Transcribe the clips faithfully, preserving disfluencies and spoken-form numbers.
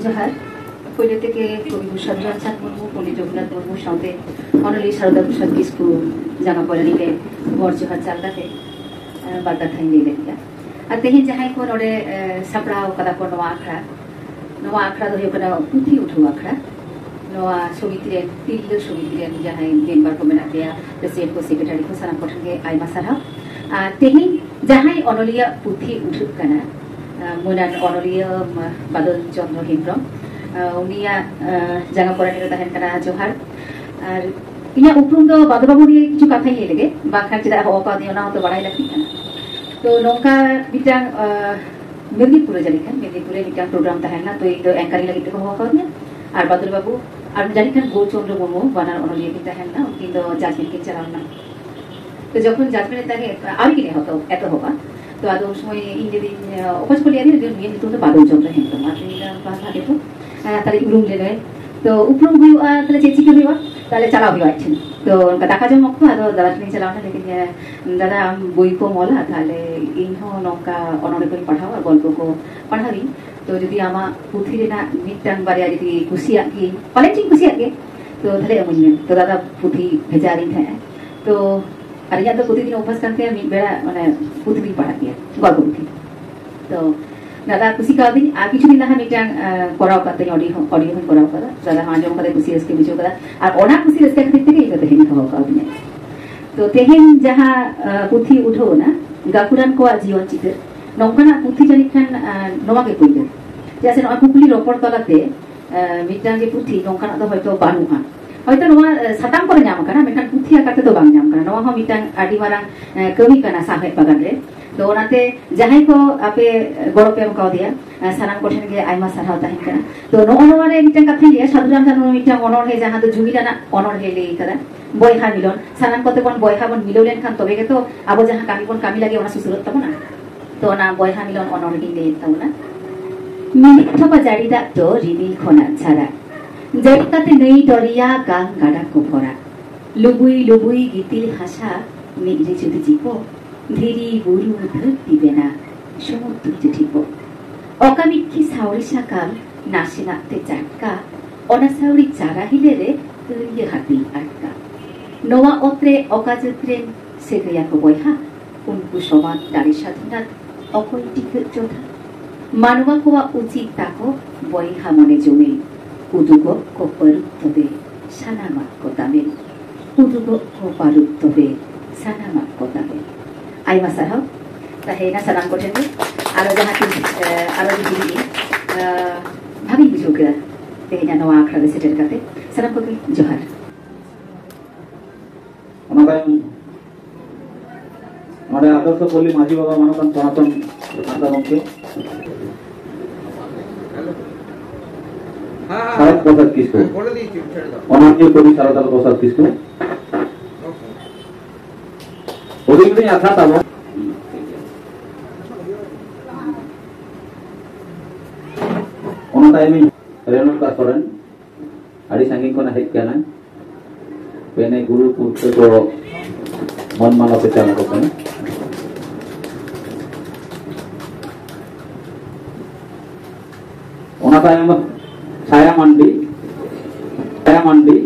ᱡᱚᱦᱟᱨ᱾ ᱯᱳᱭᱞᱳ ᱛᱮᱜᱮ ᱠᱚᱵᱤᱜᱩᱨᱩ ᱥᱟᱫᱷᱩ ᱨᱟᱢᱪᱟᱸᱫᱽ ᱢᱩᱨᱢᱩ, ᱯᱚᱱᱰᱤᱛ ᱨᱚᱜᱷᱩᱱᱟᱛᱷ ᱢᱩᱨᱢᱩ ᱥᱟᱶᱛᱮ ᱚᱱᱚᱞᱤᱭᱟᱹ ᱥᱟᱨᱚᱫᱟ ᱯᱨᱚᱥᱟᱫᱽ ᱠᱤᱥᱠᱩ ᱡᱟᱸᱜᱟ ᱠᱚᱨᱮ ᱞᱮ ᱜᱚᱰ ᱡᱚᱦᱟᱨ ᱪᱟᱞ ᱠᱟᱛᱮ, ᱮ, ᱵᱟᱨ ᱠᱟᱛᱷᱟᱧ ᱞᱟᱹᱭ ᱞᱮᱫ ᱜᱮᱭᱟ᱾ ᱟᱨ ᱛᱮᱦᱮᱧ ᱡᱟᱦᱟᱸᱭ ᱠᱚ ᱱᱚᱰᱮ, ᱮ, ᱥᱟᱯᱲᱟᱣ ᱠᱟᱫᱟ ᱠᱚ ᱱᱚᱣᱟ ᱟᱠᱷᱲᱟ, ᱱᱚᱣᱟ ᱟᱠᱷᱲᱟ ᱫᱚ ᱦᱩᱭᱩᱜ ᱠᱟᱱᱟ ᱯᱩᱛᱷᱤ ᱩᱴᱷᱟᱹᱣ ᱟᱠᱷᱲᱟ᱾ ᱱᱚᱣᱟ ᱥᱚᱢᱤᱛᱤ ᱨᱮᱱ, ᱛᱤᱨᱞᱟᱹ ᱥᱚᱢᱤᱛᱤ ᱨᱮᱱ ᱡᱟᱦᱟᱸᱭ ᱢᱮᱢᱵᱟᱨ ᱠᱚ ᱢᱮᱱᱟᱜ ᱯᱮᱭᱟ, ᱯᱨᱮᱥᱤᱰᱮᱱᱴ ᱠᱚ, ᱥᱮᱠᱨᱮᱴᱟᱨᱤ ᱠᱚ, ᱥᱟᱱᱟᱢ ᱠᱚᱴᱷᱮᱱ ᱜᱮ ᱟᱭᱢᱟ ᱥᱟᱨᱦᱟᱣ᱾ ᱟᱨ ᱛᱮᱦᱮᱧ ᱡᱟᱦᱟᱸᱭ ᱚᱱᱚᱞᱤᱭᱟᱹ ᱯᱩᱛᱷᱤ ᱩᱴᱷᱟᱹᱜ ᱠᱟᱱᱟ, ᱟᱸ, ᱢᱟᱹᱱᱟᱱ ᱚᱱᱚᱞᱤᱭᱟᱹ, ᱢᱟ, ᱵᱟᱫᱚᱞ ᱪᱚᱸᱫᱽᱨᱚ ᱦᱮᱢᱵᱨᱚᱢ, ᱟᱸ, ᱩᱱᱤᱭᱟᱜ, ᱟᱸ, ᱡᱟᱸᱜᱟ ᱠᱚᱨᱮ ᱨᱮ ᱛᱟᱦᱮᱱ ᱠᱟᱱᱟ ᱡᱚᱦᱟᱨ᱾ ᱟᱨ ᱤᱧᱟᱹᱜ ᱩᱯᱨᱩᱢ ᱫᱚ ᱵᱟᱫᱚᱞ ᱵᱟᱹᱵᱩ ᱱᱤᱭᱮ ᱠᱤᱪᱷᱩ ᱠᱟᱛᱷᱟᱧ ᱞᱟᱹᱭ ᱞᱮᱜᱮ, ᱵᱟᱝᱠᱷᱟᱱ ᱪᱮᱫᱟᱜ ᱦᱚᱦᱚ ᱠᱟᱣᱫᱤᱧᱟ ᱚᱱᱟ ᱦᱚᱸᱛᱚ ᱵᱟᱲᱟᱭ ᱞᱟᱹᱠᱛᱤᱜ ᱠᱟᱱᱟ᱾ ᱛᱚ ᱱᱚᱝᱠᱟ ᱢᱤᱫᱴᱟᱝ, ᱟᱸ, ᱢᱮᱫᱽᱱᱤᱯᱩᱨ ᱨᱮ ᱡᱟᱹᱱᱤᱡ ᱠᱷᱟᱱ, ᱢᱮᱫᱽᱱᱤᱯᱩᱨ ᱨᱮ ᱢᱤᱫᱴᱟᱝ ᱯᱨᱳᱜᱨᱟᱢ ᱛᱟᱦᱮᱸ ᱞᱮᱱᱟ, ᱛᱚ ᱤᱧ ᱫᱚ ᱮᱝᱠᱟᱨᱤᱝ ᱞᱟᱹᱜᱤᱫ ᱛᱮᱠᱚ ᱦᱚᱦᱚ ᱠᱟᱣᱫᱤᱧᱟ᱾ ᱟᱨ ᱵᱟᱫᱚᱞ ᱵᱟᱹᱵᱩ ᱟᱨ ᱡᱟᱹᱱᱤᱡ ᱠᱷᱟᱱ ᱜᱳᱣᱩᱨ ᱪᱚᱸᱫᱽᱨᱚ ᱢᱩᱨᱢᱩ ᱵᱟᱱᱟᱨ ᱚᱱᱚᱞᱤᱭᱟᱹ ᱠᱤᱱ ᱛᱟᱦᱮᱸ ᱞᱮᱱᱟ, ᱩᱱᱠᱤᱱ ᱫᱚ ᱡᱟᱡᱽᱢᱮᱱᱴ ᱠᱤᱱ ᱪᱟᱞᱟᱣ ᱞᱮᱱᱟ᱾ ᱛᱚ ᱡᱚᱠᱷᱚᱱ ᱡᱟᱡᱽᱢᱮᱱᱴ ᱛᱟᱦᱮᱸ ᱟᱹᱣᱨᱤ ᱠᱤᱱ ᱮᱦᱚᱵ-, ᱮᱛᱚᱦᱚᱵᱟ, ᱛᱚ ᱟᱫᱚ ᱩᱱ ᱥᱚᱢᱚᱭ ᱤᱧ ᱞᱟᱹᱭᱫᱟᱹᱧ, ᱚᱠᱚᱭ ᱪᱚᱠᱚ ᱞᱟᱹᱭᱟ ᱡᱮ ᱱᱩᱭᱟᱜ ᱧᱩᱛᱩᱢ ᱫᱚ ᱵᱟᱫᱚᱞ ᱪᱚᱸᱫᱽᱨᱚ ᱦᱮᱢᱵᱨᱚᱢ, ᱟᱨ ᱤᱧ ᱞᱟᱹᱭᱫᱟ, "ᱵᱟᱝ, ᱵᱷᱟᱜᱮ ᱛᱚ, ᱟᱨ ᱛᱟᱦᱞᱮ ᱩᱨᱩᱢ ᱞᱮᱱᱟᱭ, ᱛᱚ ᱩᱯᱨᱩᱢ ᱦᱩᱭᱩᱜᱼᱟ, ᱛᱟᱦᱞᱮ ᱪᱮᱫ ᱪᱤᱠᱟᱹ ᱦᱩᱭᱩᱜᱼᱟ?" ᱛᱟᱦᱞᱮ ᱪᱟᱞᱟᱣ ᱦᱩᱭᱩᱜᱼᱟ ᱟᱡ ᱴᱷᱮᱱ᱾ ᱛᱚ ᱚᱱᱠᱟ ᱫᱟᱠᱟ ᱡᱚᱢ ᱚᱠᱛᱚ ᱟᱫᱚ ᱫᱟᱫᱟ ᱴᱷᱮᱱᱤᱧ ᱪᱟᱞᱟᱣ ᱮᱱᱟ, ᱞᱟᱹᱭᱫᱟᱹᱧ, "ᱫᱟᱫᱟ, ᱟᱢ ᱵᱳᱭ ᱠᱚᱢ ᱚᱞᱟ, ᱛᱟᱦᱞᱮ ᱤᱧ ᱦᱚᱸ ᱱᱚᱝᱠᱟ ᱚᱱᱚᱬᱦᱮ ᱠᱚᱧ ᱯᱟᱲᱦᱟᱣᱟ, ᱜᱚᱞᱯᱚ ᱠᱚ ᱯᱟᱲᱦᱟᱣᱤᱧ, ᱛᱚ ᱡᱩᱫᱤ ᱟᱢᱟᱜ ᱯᱩᱛᱷᱤ ᱨᱮᱱᱟᱜ ᱢᱤᱫᱴᱟᱝ ᱵᱟᱨᱭᱟ ᱡᱩᱫᱤ ᱠᱩᱥᱤᱭᱟᱜ ᱜᱤᱭᱟᱹᱧ, ᱯᱟᱞᱮᱱ ᱪᱚᱧ ᱠᱩᱥᱤᱭᱟᱜ ᱜᱮ, ᱛᱚ ᱛᱟᱦᱞᱮ ᱮᱢᱟᱹᱧ ᱢᱮ᱾" ᱛᱚ ᱫᱟᱫᱟ ᱯᱩᱛᱷᱤ ᱵᱷᱮᱡᱟ ᱟᱹᱫᱤᱧ ᱛᱟᱦᱮᱸᱜᱼᱟ᱾ ᱛᱚ ᱟᱨ ᱤᱧᱟᱹᱜ ᱫᱚ ᱯᱨᱚᱛᱤᱫᱤᱱ ᱚᱵᱷᱟᱥ ᱠᱟᱱ ᱛᱤᱧᱟ, ᱢᱤᱫ ᱵᱮᱲᱟ ᱢᱟᱱᱮ ᱯᱩᱛᱷᱤ ᱫᱚᱧ ᱯᱟᱲᱦᱟᱜ ᱜᱮᱭᱟ, ᱜᱚᱞᱯᱚ ᱯᱩᱛᱷᱤ᱾ ᱛᱚ ᱫᱟᱫᱟ ᱠᱩᱥᱤ ᱠᱟᱣᱫᱤᱧ, ᱟᱨ ᱠᱤᱪᱷᱩ ᱫᱤᱱ ᱞᱟᱦᱟ ᱢᱤᱫᱴᱟᱝ, ᱟᱸ, ᱠᱚᱨᱟᱣ ᱠᱟᱫ ᱛᱤᱧ, ᱚᱰᱤᱭᱳ ᱦᱚᱸ, ᱚᱰᱤᱭᱳ ᱦᱚᱸᱧ ᱠᱚᱨᱟᱣ ᱠᱟᱫᱟ᱾ ᱫᱟᱫᱟ ᱦᱚᱸ ᱟᱸᱡᱚᱢ ᱠᱟᱛᱮ ᱠᱩᱥᱤ ᱨᱟᱹᱥᱠᱟᱹ ᱵᱩᱡᱷᱟᱹᱣ ᱠᱟᱫᱟ, ᱟᱨ ᱚᱱᱟ ᱠᱩᱥᱤ ᱨᱟᱹᱥᱠᱟᱹ ᱠᱷᱟᱹᱛᱤᱨ ᱛᱮᱜᱮ ᱤᱧ ᱫᱚ ᱛᱮᱦᱮᱧ ᱦᱚᱦᱚ ᱠᱟᱣᱫᱤᱧᱟ᱾ ᱛᱚ ᱛᱮᱦᱮᱧ ᱡᱟᱦᱟᱸ, ᱟᱸ, ᱯᱩᱛᱷᱤ ᱩᱰᱷᱟᱹᱣ ᱮᱱᱟ, ᱜᱟᱹᱠᱷᱩᱲᱟᱱ ᱠᱚᱣᱟᱜ ᱡᱤᱭᱚᱱ ᱪᱤᱛᱟᱹᱨ, ᱱᱚᱝᱠᱟᱱᱟᱜ ᱯᱩᱛᱷᱤ ᱡᱟᱹᱱᱤᱡ ᱠᱷᱟᱱ, ᱟᱸ, ᱱᱚᱣᱟ ᱜᱮ ᱯᱩᱭᱞᱩ᱾ ᱪᱮᱫᱟᱜ ᱥᱮ ᱱᱚᱣᱟ ᱠᱩᱠᱞᱤ ᱨᱚᱯᱚᱲ ᱛᱟᱞᱟᱛᱮ, ᱟᱸ, ᱢᱤᱫᱴᱟᱝ ᱡᱮ ᱯᱩᱛᱷᱤ ᱱᱚᱝᱠᱟᱱᱟᱜ ᱫᱚ ᱦᱚᱭᱛᱳ ᱵᱟᱹᱱᱩᱜᱼᱟ, ᱦᱚᱭᱛᱳ ᱱᱚᱣᱟ, ᱟᱸ, ᱥᱟᱛᱟᱢ ᱠᱚᱨᱮ ᱧᱟᱢ ᱟᱠᱟᱱᱟ, ᱢᱮᱱᱠᱷᱟᱱ ᱯᱩᱛᱷᱤ ᱟᱠᱟᱨ ᱛᱮᱫᱚ ᱵᱟᱝ ᱧᱟᱢ ᱟᱠᱟᱱᱟ᱾ ᱱᱚᱣᱟ ᱦᱚᱸ ᱢᱤᱫᱴᱟᱝ ᱟᱹᱰᱤ ᱢᱟᱨᱟᱝ, ᱟᱸ, ᱠᱟᱹᱢᱤ ᱠᱟᱱᱟ ᱥᱟᱶᱦᱮᱫ ᱵᱟᱜᱟᱱ ᱨᱮ᱾ ᱛᱚ ᱚᱱᱟᱛᱮ ᱡᱟᱦᱟᱸᱭ ᱠᱚ ᱟᱯᱮ ᱜᱚᱲᱚ ᱯᱮ ᱮᱢ ᱠᱟᱣᱫᱮᱭᱟ, ᱟᱸ, ᱥᱟᱱᱟᱢ ᱠᱚᱴᱷᱮᱱ ᱜᱮ ᱟᱭᱢᱟ ᱥᱟᱨᱦᱟᱣ ᱛᱟᱦᱮᱱ ᱠᱟᱱᱟ᱾ ᱛᱚ ᱱᱚᱜᱼᱚ ᱱᱚᱣᱟ ᱨᱮ ᱢᱤᱫᱴᱟᱝ ᱠᱟᱛᱷᱟᱧ ᱞᱟᱹᱭᱟ, ᱥᱟᱫᱷᱩ ᱨᱟᱢᱪᱟᱸᱫᱽ ᱢᱩᱨᱢᱩ ᱢᱤᱫᱴᱟᱝ ᱚᱱᱚᱬᱦᱮ, ᱡᱟᱦᱟᱸ ᱫᱚ ᱡᱩᱢᱤᱫ ᱟᱱᱟᱜ ᱚᱱᱚᱬᱦᱮ ᱞᱟᱹᱭ ᱠᱟᱫᱟ, ᱵᱚᱭᱦᱟ ᱢᱤᱞᱚᱱ᱾ ᱥᱟᱱᱟᱢ ᱠᱚᱛᱮ ᱵᱚᱱ ᱵᱚᱭᱦᱟ ᱵᱚᱱ ᱢᱤᱞᱟᱹᱣ ᱞᱮᱱᱠᱷᱟᱱ ᱛᱚᱵᱮ ᱜᱮᱛᱚ ᱟᱵᱚ ᱡᱟᱦᱟᱸ ᱠᱟᱹᱢᱤ ᱵᱚᱱ ᱠᱟᱹᱢᱤ ᱞᱟᱹᱜᱤᱫ ᱚᱱᱟ ᱥᱩᱥᱟᱹᱨᱚᱜ ᱛᱟᱵᱚᱱᱟ᱾ ᱛᱚ ᱚᱱᱟ ᱵᱚᱭᱦᱟ ᱢᱤᱞᱚᱱ ᱚᱱᱚᱬᱦᱮᱧ ᱞᱟᱹᱭᱮᱫ ᱛᱟᱵᱚᱱᱟ᱾ ᱢᱤᱢᱤᱫ ᱛᱷᱚᱯᱟ ᱡᱟᱹᱲᱤ ᱫᱟᱜ ᱫᱚ ᱨᱤᱢᱤᱞ ᱠᱷᱚᱱᱟᱜ ᱡᱷᱟᱨᱟ, ᱡᱟᱹᱲᱤ ᱠᱟᱛᱮ ᱱᱟᱹᱭ ᱫᱚᱨᱭᱟ ᱜᱟᱝ ᱜᱟᱰᱟ ᱠᱚ ᱵᱷᱚᱨᱟ᱾ ᱞᱩᱵᱩᱭ ᱞᱩᱵᱩᱭ ᱜᱤᱛᱤᱞ ᱦᱟᱥᱟ ᱢᱤᱫ ᱨᱮ ᱡᱩᱫᱤ ᱡᱤᱯᱚ, ᱫᱷᱤᱨᱤ ᱵᱩᱨᱩ ᱫᱷᱟᱹᱨᱛᱤ ᱵᱮᱱᱟ ᱥᱩᱢᱩᱫᱨᱩ ᱡᱩᱴᱷᱤᱯᱚ᱾ ᱚᱠᱟ ᱢᱤᱫ ᱠᱤ ᱥᱟᱣᱲᱤ ᱥᱟᱠᱟᱢ ᱱᱟᱥᱮᱱᱟᱜ ᱛᱮ ᱪᱟᱴᱠᱟ, ᱚᱱᱟ ᱥᱟᱹᱣᱲᱤ ᱪᱟᱨᱟ ᱦᱤᱞᱟᱹ ᱨᱮ ᱟᱹᱲᱭᱟᱹ ᱦᱟᱹᱛᱤ ᱟᱴᱠᱟ᱾ ᱱᱚᱣᱟ ᱚᱛ ᱨᱮ ᱚᱠᱟ ᱡᱟᱹᱛ ᱨᱮᱱ ᱥᱟᱹᱜᱟᱹᱭᱟ ᱠᱚ ᱵᱚᱭᱦᱟ, ᱩᱱᱠᱩ ᱥᱚᱢᱟᱱ ᱫᱟᱲᱮ ᱥᱟᱹᱫᱷᱤᱱᱟᱛ ᱚᱠᱚᱭ ᱴᱤᱠᱟᱹᱜ ᱪᱚᱴᱷᱟ? ᱢᱟᱱᱣᱟ ᱠᱚᱣᱟᱜ ᱩᱪᱤᱛ ᱛᱟᱠᱚ ᱵᱚᱭᱦᱟ ᱢᱚᱱᱮ ᱡᱩᱢᱤ, ᱩᱫᱩᱜᱚᱜ ᱠᱚ ᱯᱟᱹᱨᱩᱵ ᱛᱚᱵᱮ ᱥᱟᱱᱟᱢᱟᱜ ᱠᱚ ᱛᱟᱵᱮᱱ᱾ ᱩᱫᱩᱜᱚᱜ ᱠᱚ ᱯᱟᱹᱨᱩᱵ ᱛᱚᱵᱮ ᱥᱟᱱᱟᱢᱟᱜ ᱠᱚ ᱛᱟᱵᱮᱱ᱾ ᱟᱭᱢᱟ ᱥᱟᱨᱦᱟᱣ ᱛᱟᱦᱮᱸᱭᱮᱱᱟ ᱥᱟᱱᱟᱢ ᱠᱚᱴᱷᱮᱱ ᱜᱮ᱾ ᱟᱨᱚ ᱡᱟᱦᱟᱸ ᱛᱤᱥ, ᱮ, ᱟᱨᱚ ᱡᱩᱫᱤ, ᱮ, ᱵᱷᱟᱜᱤᱧ ᱵᱩᱡᱷᱟᱹᱣ ᱠᱮᱫᱟ ᱛᱮᱦᱮᱧᱟᱜ ᱱᱚᱣᱟ ᱟᱠᱷᱲᱟ ᱨᱮ ᱥᱮᱴᱮᱨ ᱠᱟᱛᱮ᱾ ᱥᱟᱱᱟᱢ ᱠᱚᱜᱮ ᱡᱚᱦᱟᱨ᱾ ᱚᱱᱟ ᱛᱟᱭᱚᱢ ᱱᱚᱰᱮ ᱟᱫᱚᱨᱥᱚ ᱯᱚᱞᱞᱤ ᱢᱟᱹᱡᱷᱤ ᱵᱟᱵᱟ ᱢᱟᱱᱚᱛᱟᱱ ᱥᱚᱱᱟᱛᱚᱱ ᱦᱟᱸᱥᱫᱟ ᱜᱚᱢᱠᱮ, ᱥᱟᱨᱚᱫ ᱯᱨᱚᱥᱟᱫᱽ ᱠᱤᱥᱠᱩ, ᱚᱱᱚᱞᱤᱭᱟᱹ ᱠᱚᱵᱤ ᱥᱟᱨᱚᱫ ᱯᱨᱚᱥᱟᱫᱽ ᱠᱤᱥᱠᱩ, ᱦᱩᱰᱤᱧ ᱦᱩᱰᱤᱧ ᱟᱠᱷᱲᱟ ᱛᱟᱵᱚᱱ᱾ ᱚᱱᱟ ᱛᱟᱭᱚᱢᱤᱧ ᱨᱮᱱᱩᱠᱟ ᱥᱚᱨᱮᱱ, ᱟᱹᱰᱤ ᱥᱟᱺᱜᱤᱧ ᱠᱷᱚᱱᱟᱜ ᱦᱮᱡ ᱠᱟᱱᱟᱭ᱾ ᱯᱮᱱᱮ ᱜᱩᱨᱩ ᱯᱩᱨᱠᱷᱟᱹ ᱠᱚ ᱢᱚᱱ ᱢᱟᱱᱚᱛ ᱮ ᱪᱟᱞ ᱟᱠᱚ ᱠᱟᱱᱟ᱾ ᱚᱱᱟ ᱛᱟᱭᱚᱢ ᱪᱷᱟᱭᱟ ᱢᱟᱱᱰᱤ, ᱪᱷᱟᱭᱟ ᱢᱟᱱᱰᱤ,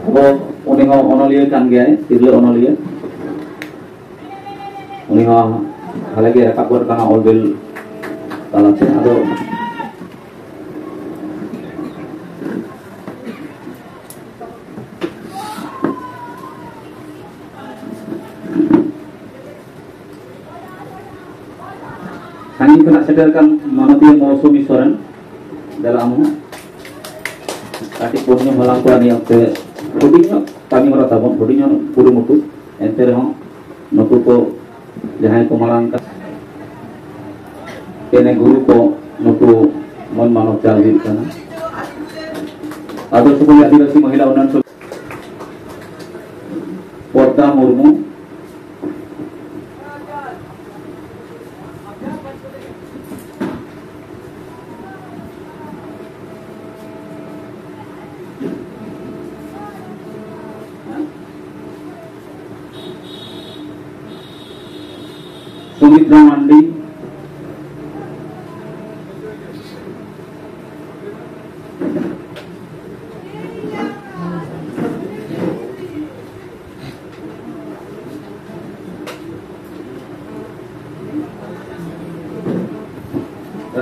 ᱟᱵᱚ, ᱩᱱᱤ ᱦᱚᱸ ᱚᱱᱚᱞᱤᱭᱟᱹ ᱠᱟᱱ ᱜᱮᱭᱟᱭ, ᱛᱤᱨᱞᱟᱹ ᱚᱱᱚᱞᱤᱭᱟᱹ᱾ ᱩᱱᱤ ᱦᱚᱸ ᱦᱟᱞᱮ ᱜᱮ ᱨᱟᱠᱟᱵ ᱜᱚᱫ ᱠᱟᱱᱟ ᱚᱞ ᱵᱤᱞ ᱛᱟᱞᱟᱛᱮ᱾ ᱟᱫᱚ ᱥᱟᱺᱜᱤᱧ ᱠᱷᱚᱱᱟᱜ ᱥᱮᱴᱮᱨ ᱟᱠᱟᱱ ᱢᱟᱱᱚᱛᱤᱭᱟᱹ ᱢᱳᱣᱥᱩᱢᱤ ᱥᱚᱨᱮᱱ, ᱫᱮᱞᱟ ᱟᱢ ᱦᱚᱸ᱾ ᱠᱟᱹᱴᱤᱡ ᱵᱚᱱ ᱧᱩ ᱦᱟᱞᱟᱝ ᱠᱚᱣᱟ ᱱᱤᱭᱟᱹ ᱚᱠᱛᱮ᱾ ᱦᱩᱰᱤᱧ ᱧᱚᱜ ᱠᱟᱹᱢᱤ ᱦᱚᱨᱟ ᱛᱟᱵᱚᱱ, ᱦᱩᱰᱤᱧ ᱧᱚᱜ ᱠᱩᱨᱩᱢᱩᱴᱩ, ᱮᱱᱛᱮ ᱨᱮᱦᱚᱸ ᱱᱩᱠᱩ ᱠᱚ ᱡᱟᱦᱟᱸᱭ ᱠᱚ ᱢᱟᱲᱟᱝ ᱠᱟᱱ, ᱠᱮᱱᱮ ᱜᱩᱨᱩ ᱠᱚ ᱱᱩᱠᱩ ᱢᱚᱱ ᱢᱟᱱᱚᱛ ᱪᱟᱞ ᱦᱩᱭᱩᱜ ᱠᱟᱱᱟ᱾ ᱟᱫᱚ ᱥᱩᱢᱟᱹᱭ ᱟᱹᱫᱤᱵᱟᱹᱥᱤ ᱢᱚᱦᱤᱞᱟ ᱩᱱᱱᱚᱭᱚᱱ ᱥᱚᱢᱤᱛᱤ ᱯᱚᱫᱽᱫᱟ ᱢᱩᱨᱢᱩ, ᱥᱩᱢᱤᱛᱨᱟ ᱢᱟᱱᱰᱤ,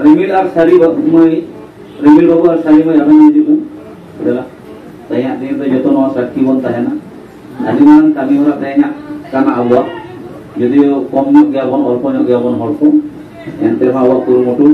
ᱨᱤᱢᱤᱞ ᱟᱨ ᱥᱟᱹᱨᱤ ᱵᱟ-, ᱢᱟᱹᱭ, ᱨᱤᱢᱤᱞ ᱵᱟᱹᱵᱩ ᱟᱨ ᱥᱟᱹᱨᱤ ᱢᱟᱹᱭ, ᱟᱵᱮᱱ ᱦᱤᱡᱩᱜ ᱵᱮᱱ᱾ ᱫᱮᱞᱟ᱾ ᱛᱮᱦᱮᱧᱟᱜ ᱫᱤᱱ ᱨᱮ ᱡᱚᱛᱚ ᱱᱚᱣᱟ ᱥᱟᱹᱠᱷᱤ ᱵᱚᱱ ᱛᱟᱦᱮᱱᱟ᱾ ᱟᱹᱰᱤ ᱢᱟᱨᱟᱝ ᱠᱟᱹᱢᱤ ᱦᱚᱨᱟ ᱛᱮᱦᱮᱧᱟᱜ ᱠᱟᱱᱟ ᱟᱵᱚᱣᱟᱜ᱾ ᱡᱩᱫᱤᱭᱳ ᱠᱚᱢ ᱧᱚᱜ ᱜᱮᱭᱟᱵᱚᱱ, ᱚᱞᱯᱚ ᱧᱚᱜ ᱜᱮᱭᱟᱵᱚᱱ ᱦᱚᱲ ᱠᱚ, ᱮᱱᱛᱮ ᱨᱮᱦᱚᱸ ᱟᱵᱚᱣᱟᱜ ᱠᱩᱨᱩᱢᱩᱴᱩ᱾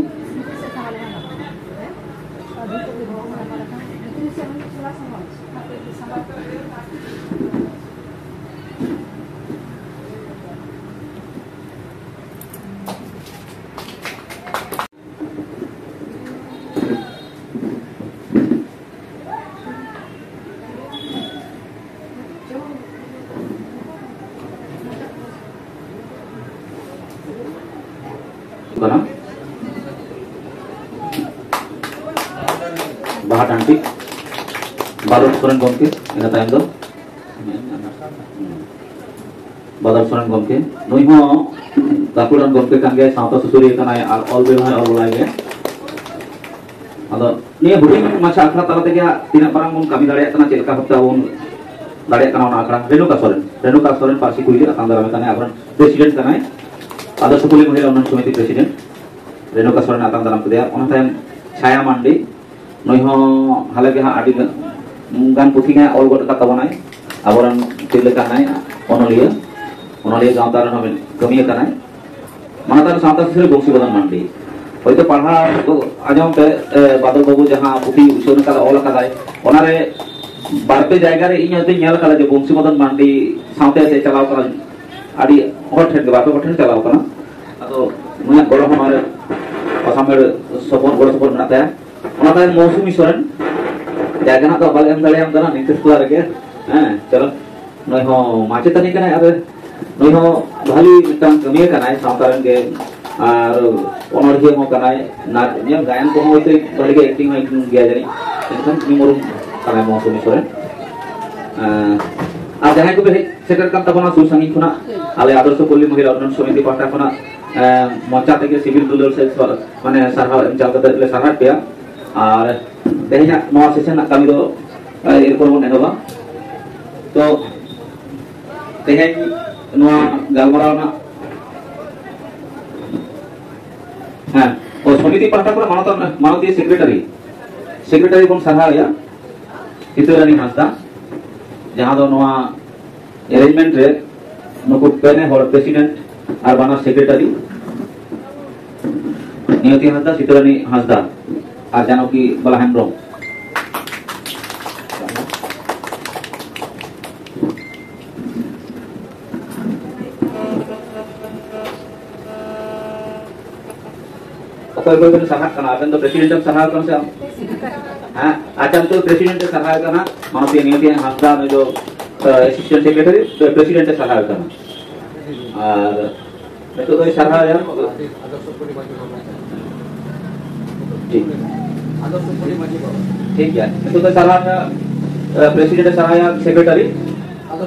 ᱠᱟᱱᱟ᱾ ᱵᱟᱦᱟ ᱴᱟᱱᱴᱤ ᱵᱟᱫᱚᱞ ᱥᱚᱨᱮᱱ ᱜᱚᱢᱠᱮ, ᱤᱱᱟᱹ ᱛᱟᱭᱚᱢ ᱫᱚ ᱵᱟᱫᱚᱞ ᱥᱚᱨᱮᱱ ᱜᱚᱢᱠᱮ, ᱱᱩᱭ ᱦᱚᱸ ᱜᱟᱹᱠᱷᱩᱲᱟᱱ ᱜᱚᱢᱠᱮ ᱠᱟᱱ ᱜᱮᱭᱟᱭ, ᱥᱟᱶᱛᱟ ᱥᱩᱥᱟᱹᱨᱤᱭᱟᱹ ᱠᱟᱱᱟᱭ ᱟᱨ ᱚᱞ ᱵᱮᱞ ᱦᱚᱸᱭ ᱚᱞ ᱵᱟᱲᱟᱭ ᱜᱮᱭᱟ᱾ ᱟᱫᱚ ᱱᱤᱭᱟᱹ ᱦᱩᱰᱤᱧ ᱢᱟᱪᱷᱟ ᱟᱠᱷᱲᱟ ᱛᱟᱞᱟ ᱛᱮᱜᱮ ᱦᱟᱸᱜ ᱛᱤᱱᱟᱹᱜ ᱢᱟᱨᱟᱝ ᱵᱚᱱ ᱠᱟᱹᱢᱤ ᱫᱟᱲᱮᱭᱟᱜ ᱠᱟᱱᱟ, ᱪᱮᱫ ᱞᱮᱠᱟ ᱵᱷᱟᱵᱛᱮ ᱟᱵᱚ ᱵᱚᱱ ᱫᱟᱲᱮᱭᱟᱜ ᱠᱟᱱᱟ ᱚᱱᱟ ᱟᱠᱷᱲᱟ᱾ ᱨᱮᱱᱩᱠᱟ ᱥᱚᱨᱮᱱ, ᱨᱮᱱᱩᱠᱟ ᱥᱚᱨᱮᱱ ᱯᱟᱹᱨᱥᱤ ᱠᱩᱲᱤ ᱜᱮ ᱟᱛᱟᱝ ᱫᱟᱨᱟᱢᱮ ᱠᱟᱱᱟᱭ, ᱟᱵᱚᱨᱮᱱ ᱯᱨᱮᱥᱤᱰᱮᱱᱴ ᱠᱟᱱᱟᱭ, ᱟᱫᱚᱨᱥᱚ ᱯᱚᱞᱞᱤ ᱢᱚᱦᱤᱞᱟ ᱩᱱᱱᱚᱭᱚᱱ ᱥᱚᱢᱤᱛᱤ ᱯᱨᱮᱥᱤᱰᱮᱱᱴ᱾ ᱨᱮᱱᱩᱠᱟ ᱥᱚᱨᱮᱱ ᱟᱛᱟᱝ ᱫᱟᱨᱟᱢ ᱠᱮᱫᱮᱭᱟ᱾ ᱚᱱᱟ ᱛᱟᱭᱚᱢ ᱪᱷᱟᱭᱟ ᱢᱟᱱᱰᱤ, ᱱᱩᱭ ᱦᱚᱸ ᱦᱟᱞᱮ ᱜᱮ ᱦᱟᱸᱜ ᱟᱹᱰᱤ ᱜᱟᱱ ᱯᱩᱛᱷᱤ ᱜᱮ ᱦᱟᱸᱜ ᱚᱞ ᱜᱚᱫ ᱟᱠᱟᱫ ᱛᱟᱵᱚᱱᱟᱭ, ᱟᱵᱚᱨᱮᱱ ᱛᱤᱨᱞᱟᱹ ᱠᱟᱱᱟᱭ, ᱚᱱᱚᱞᱤᱭᱟᱹ, ᱚᱱᱚᱞᱤᱭᱟᱹ ᱜᱟᱶᱛᱟ ᱨᱮᱦᱚᱸ ᱠᱟᱹᱢᱤ ᱟᱠᱟᱱᱟᱭ᱾ ᱢᱟᱱᱚᱛᱟᱱ ᱥᱟᱶᱛᱟ ᱥᱩᱥᱟᱹᱨᱤᱭᱟᱹ ᱵᱚᱝᱥᱤ ᱵᱚᱫᱚᱱ ᱢᱟᱱᱰᱤ, ᱦᱚᱭᱛᱳ ᱯᱟᱲᱦᱟᱣ ᱠᱚ ᱟᱸᱡᱚᱢ ᱛᱮ, ᱮ, ᱵᱟᱫᱚᱞ ᱵᱟᱹᱵᱩ ᱡᱟᱦᱟᱸ ᱯᱩᱛᱷᱤ ᱩᱪᱷᱟᱹᱱ ᱟᱠᱟᱫᱟ, ᱚᱞ ᱟᱠᱟᱫᱟᱭ, ᱚᱱᱟᱨᱮ ᱵᱟᱨ ᱯᱮ ᱡᱟᱭᱜᱟ ᱨᱮ ᱤᱧ ᱦᱚᱭᱛᱳᱧ ᱧᱮᱞ ᱟᱠᱟᱫᱟ ᱡᱮ ᱵᱚᱝᱥᱤ ᱵᱚᱫᱚᱱ ᱢᱟᱱᱰᱤ ᱥᱟᱶᱛᱮ ᱪᱟᱞᱟᱣ ᱠᱟᱱᱟ, ᱟᱹᱰᱤ ᱦᱚᱲ ᱴᱷᱮᱱ ᱜᱮ, ᱵᱟᱨ ᱯᱮ ᱦᱚᱲ ᱴᱷᱮᱱ ᱪᱟᱞᱟᱣ ᱠᱟᱱᱟ᱾ ᱟᱫᱚ ᱱᱩᱭᱟᱜ ᱜᱚᱲᱚ ᱦᱚᱸ ᱱᱚᱣᱟ ᱨᱮ ᱥᱟᱥᱟᱢ ᱥᱚᱯᱚᱦᱚᱫ, ᱜᱚᱲᱚ ᱥᱚᱯᱚᱦᱚᱫ ᱢᱮᱱᱟᱜ ᱛᱟᱭᱟ᱾ ᱚᱱᱟ ᱛᱟᱭᱚᱢ ᱢᱳᱣᱥᱩᱢᱤ ᱥᱚᱨᱮᱱ, ᱡᱟᱭᱜᱟ ᱦᱟᱸᱜ ᱫᱚ ᱵᱟᱞᱮ ᱮᱢ ᱫᱟᱲᱮᱭᱟᱢ ᱠᱟᱱᱟ ᱱᱤᱝᱠᱟᱹ ᱥᱟᱞᱟ ᱨᱮᱜᱮ᱾ ᱦᱮᱸ, ᱪᱚᱞᱚ᱾ ᱱᱩᱭ ᱦᱚᱸ ᱢᱟᱪᱮᱛᱟᱹᱱᱤ ᱠᱟᱱᱟᱭ ᱟᱨ ᱱᱩᱭ ᱦᱚᱸ ᱵᱷᱟᱞᱤ ᱢᱤᱫᱴᱟᱝ ᱠᱟᱹᱢᱤᱭᱟᱹ ᱠᱟᱱᱟᱭ ᱥᱟᱶᱛᱟ ᱨᱮᱱ ᱜᱮ, ᱟᱨ ᱚᱱᱚᱲᱦᱤᱭᱟᱹ ᱦᱚᱸ ᱠᱟᱱᱟᱭ᱾ ᱱᱟᱪ, ᱧᱮᱞ ᱜᱟᱭᱟᱱ ᱠᱚᱦᱚᱸ ᱦᱚᱭᱛᱳ ᱵᱷᱟᱞᱤ ᱜᱮ ᱮᱠᱴᱤᱝ ᱦᱚᱸ ᱮᱠᱴᱤᱝ ᱜᱮᱭᱟ ᱡᱟᱹᱱᱤᱡ, ᱮᱱᱠᱷᱟᱱ ᱧᱩᱢ ᱩᱨᱩᱢ ᱠᱟᱱᱟᱭ ᱢᱳᱣᱥᱩᱢᱤ ᱥᱚᱨᱮᱱ᱾ ᱟᱨ ᱡᱟᱦᱟᱸᱭ ᱠᱚᱯᱮ ᱦᱮᱡ ᱥᱮᱴᱮᱨ ᱠᱟᱱ ᱛᱟᱵᱚᱱᱟ ᱥᱩᱨ ᱥᱟᱺᱜᱤᱧ ᱠᱷᱚᱱᱟᱜ, ᱟᱞᱮ ᱟᱫᱚᱨᱥᱚ ᱯᱚᱞᱞᱤ ᱢᱚᱦᱤᱞᱟ ᱩᱱᱱᱚᱭᱚᱱ ᱥᱚᱢᱤᱛᱤ ᱯᱟᱦᱴᱟ ᱠᱷᱚᱱᱟᱜ, ᱮᱸ, ᱢᱚᱪᱟ ᱛᱮᱜᱮ ᱥᱤᱵᱤᱞ ᱫᱩᱞᱟᱹᱲ ᱥᱮ ᱥᱚᱨ-, ᱢᱟᱱᱮ ᱥᱟᱨᱦᱟᱣ ᱮᱢ ᱪᱟᱞ ᱠᱟᱛᱮ ᱞᱮ ᱥᱟᱨᱦᱟᱣᱮᱫ ᱯᱮᱭᱟ᱾ ᱟᱨ ᱛᱮᱦᱮᱧᱟᱜ ᱱᱚᱣᱟ ᱥᱮᱥᱚᱱ ᱨᱮᱱᱟᱜ ᱠᱟᱹᱢᱤ ᱫᱚ, ᱮᱸ, ᱮᱨᱯᱚᱨ ᱵᱚᱱ ᱮᱦᱚᱵᱟ᱾ ᱛᱚ, ᱛᱮᱦᱮᱧ ᱱᱚᱣᱟ ᱜᱟᱞᱢᱟᱨᱟᱣ ᱨᱮᱱᱟᱜ, ᱦᱮᱸ, ᱚ, ᱥᱚᱢᱤᱛᱤ ᱯᱟᱦᱴᱟ ᱠᱷᱚᱱ ᱢᱟᱱᱚᱛᱟᱱ, ᱢᱟᱱᱚᱛᱤᱭᱟᱹ ᱥᱮᱠᱨᱮᱴᱟᱨᱤ, ᱥᱮᱠᱨᱮᱴᱟᱨᱤ ᱵᱚᱱ ᱥᱟᱨᱦᱟᱣᱮᱭᱟ ᱥᱤᱛᱟᱹ ᱨᱟᱱᱤ ᱦᱟᱸᱥᱫᱟ, ᱡᱟᱦᱟᱸ ᱫᱚ ᱱᱚᱣᱟ ᱮᱨᱮᱧᱡᱽᱢᱮᱱᱴ ᱨᱮ ᱱᱩᱠᱩ ᱯᱮᱱᱮ ᱦᱚᱲ ᱯᱨᱮᱥᱤᱰᱮᱱᱴ ᱟᱨ ᱵᱟᱱᱟᱨ ᱥᱮᱠᱨᱮᱴᱟᱨᱤ, ᱱᱤᱭᱚᱛᱤ ᱦᱟᱸᱥᱫᱟ, ᱥᱤᱛᱟᱹ ᱨᱟᱱᱤ ᱦᱟᱸᱥᱫᱟ ᱟᱨ ᱡᱟᱱᱚᱠᱤ ᱵᱟᱞᱟ ᱦᱮᱢᱵᱨᱚᱢ᱾ ᱚᱠᱚᱭ ᱚᱠᱚᱭ ᱵᱮᱱ ᱥᱟᱨᱦᱟᱜ ᱠᱟᱱᱟ? ᱟᱵᱮᱱ ᱫᱚ ᱯᱨᱮᱥᱤᱰᱮᱱᱴ ᱮᱢ ᱥᱟᱨᱦᱟᱣ ᱠᱟᱱᱟ ᱥᱮ ᱟᱢ? ᱦᱮᱸ, ᱟᱪᱪᱷᱟ, ᱱᱤᱛᱚᱜ ᱯᱨᱮᱥᱤᱰᱮᱱᱴ ᱮ ᱥᱟᱨᱦᱟᱣ ᱠᱟᱱᱟ, ᱢᱟᱱᱚᱛᱤᱭᱟᱹ ᱱᱤᱭᱚᱛᱤ ᱦᱟᱸᱥᱫᱟ, ᱱᱩᱭ ᱫᱚ ᱮᱥᱤᱥᱴᱮᱱᱴ ᱥᱮᱠᱨᱮᱴᱟᱨᱤ, ᱯᱨᱮᱥᱤᱰᱮᱱᱴ ᱮ ᱥᱟᱨᱦᱟᱣ ᱠᱟᱱᱟ᱾ ᱟᱨ ᱱᱤᱛᱚᱜ ᱫᱚᱭ ᱥᱟᱨᱦᱟᱣ ᱮᱫᱟ᱾ ᱴᱷᱤᱠ᱾ ᱴᱷᱤᱠ ᱜᱮᱭᱟ, ᱱᱤᱛᱚᱜ ᱫᱚᱭ ᱥᱟᱨᱦᱟᱣ ᱮᱫᱟ, ᱯᱨᱮᱥᱤᱰᱮᱱᱴ ᱮ ᱥᱟᱨᱦᱟᱣ ᱮᱫᱟ, ᱥᱮᱠᱨᱮᱴᱟᱨᱤ᱾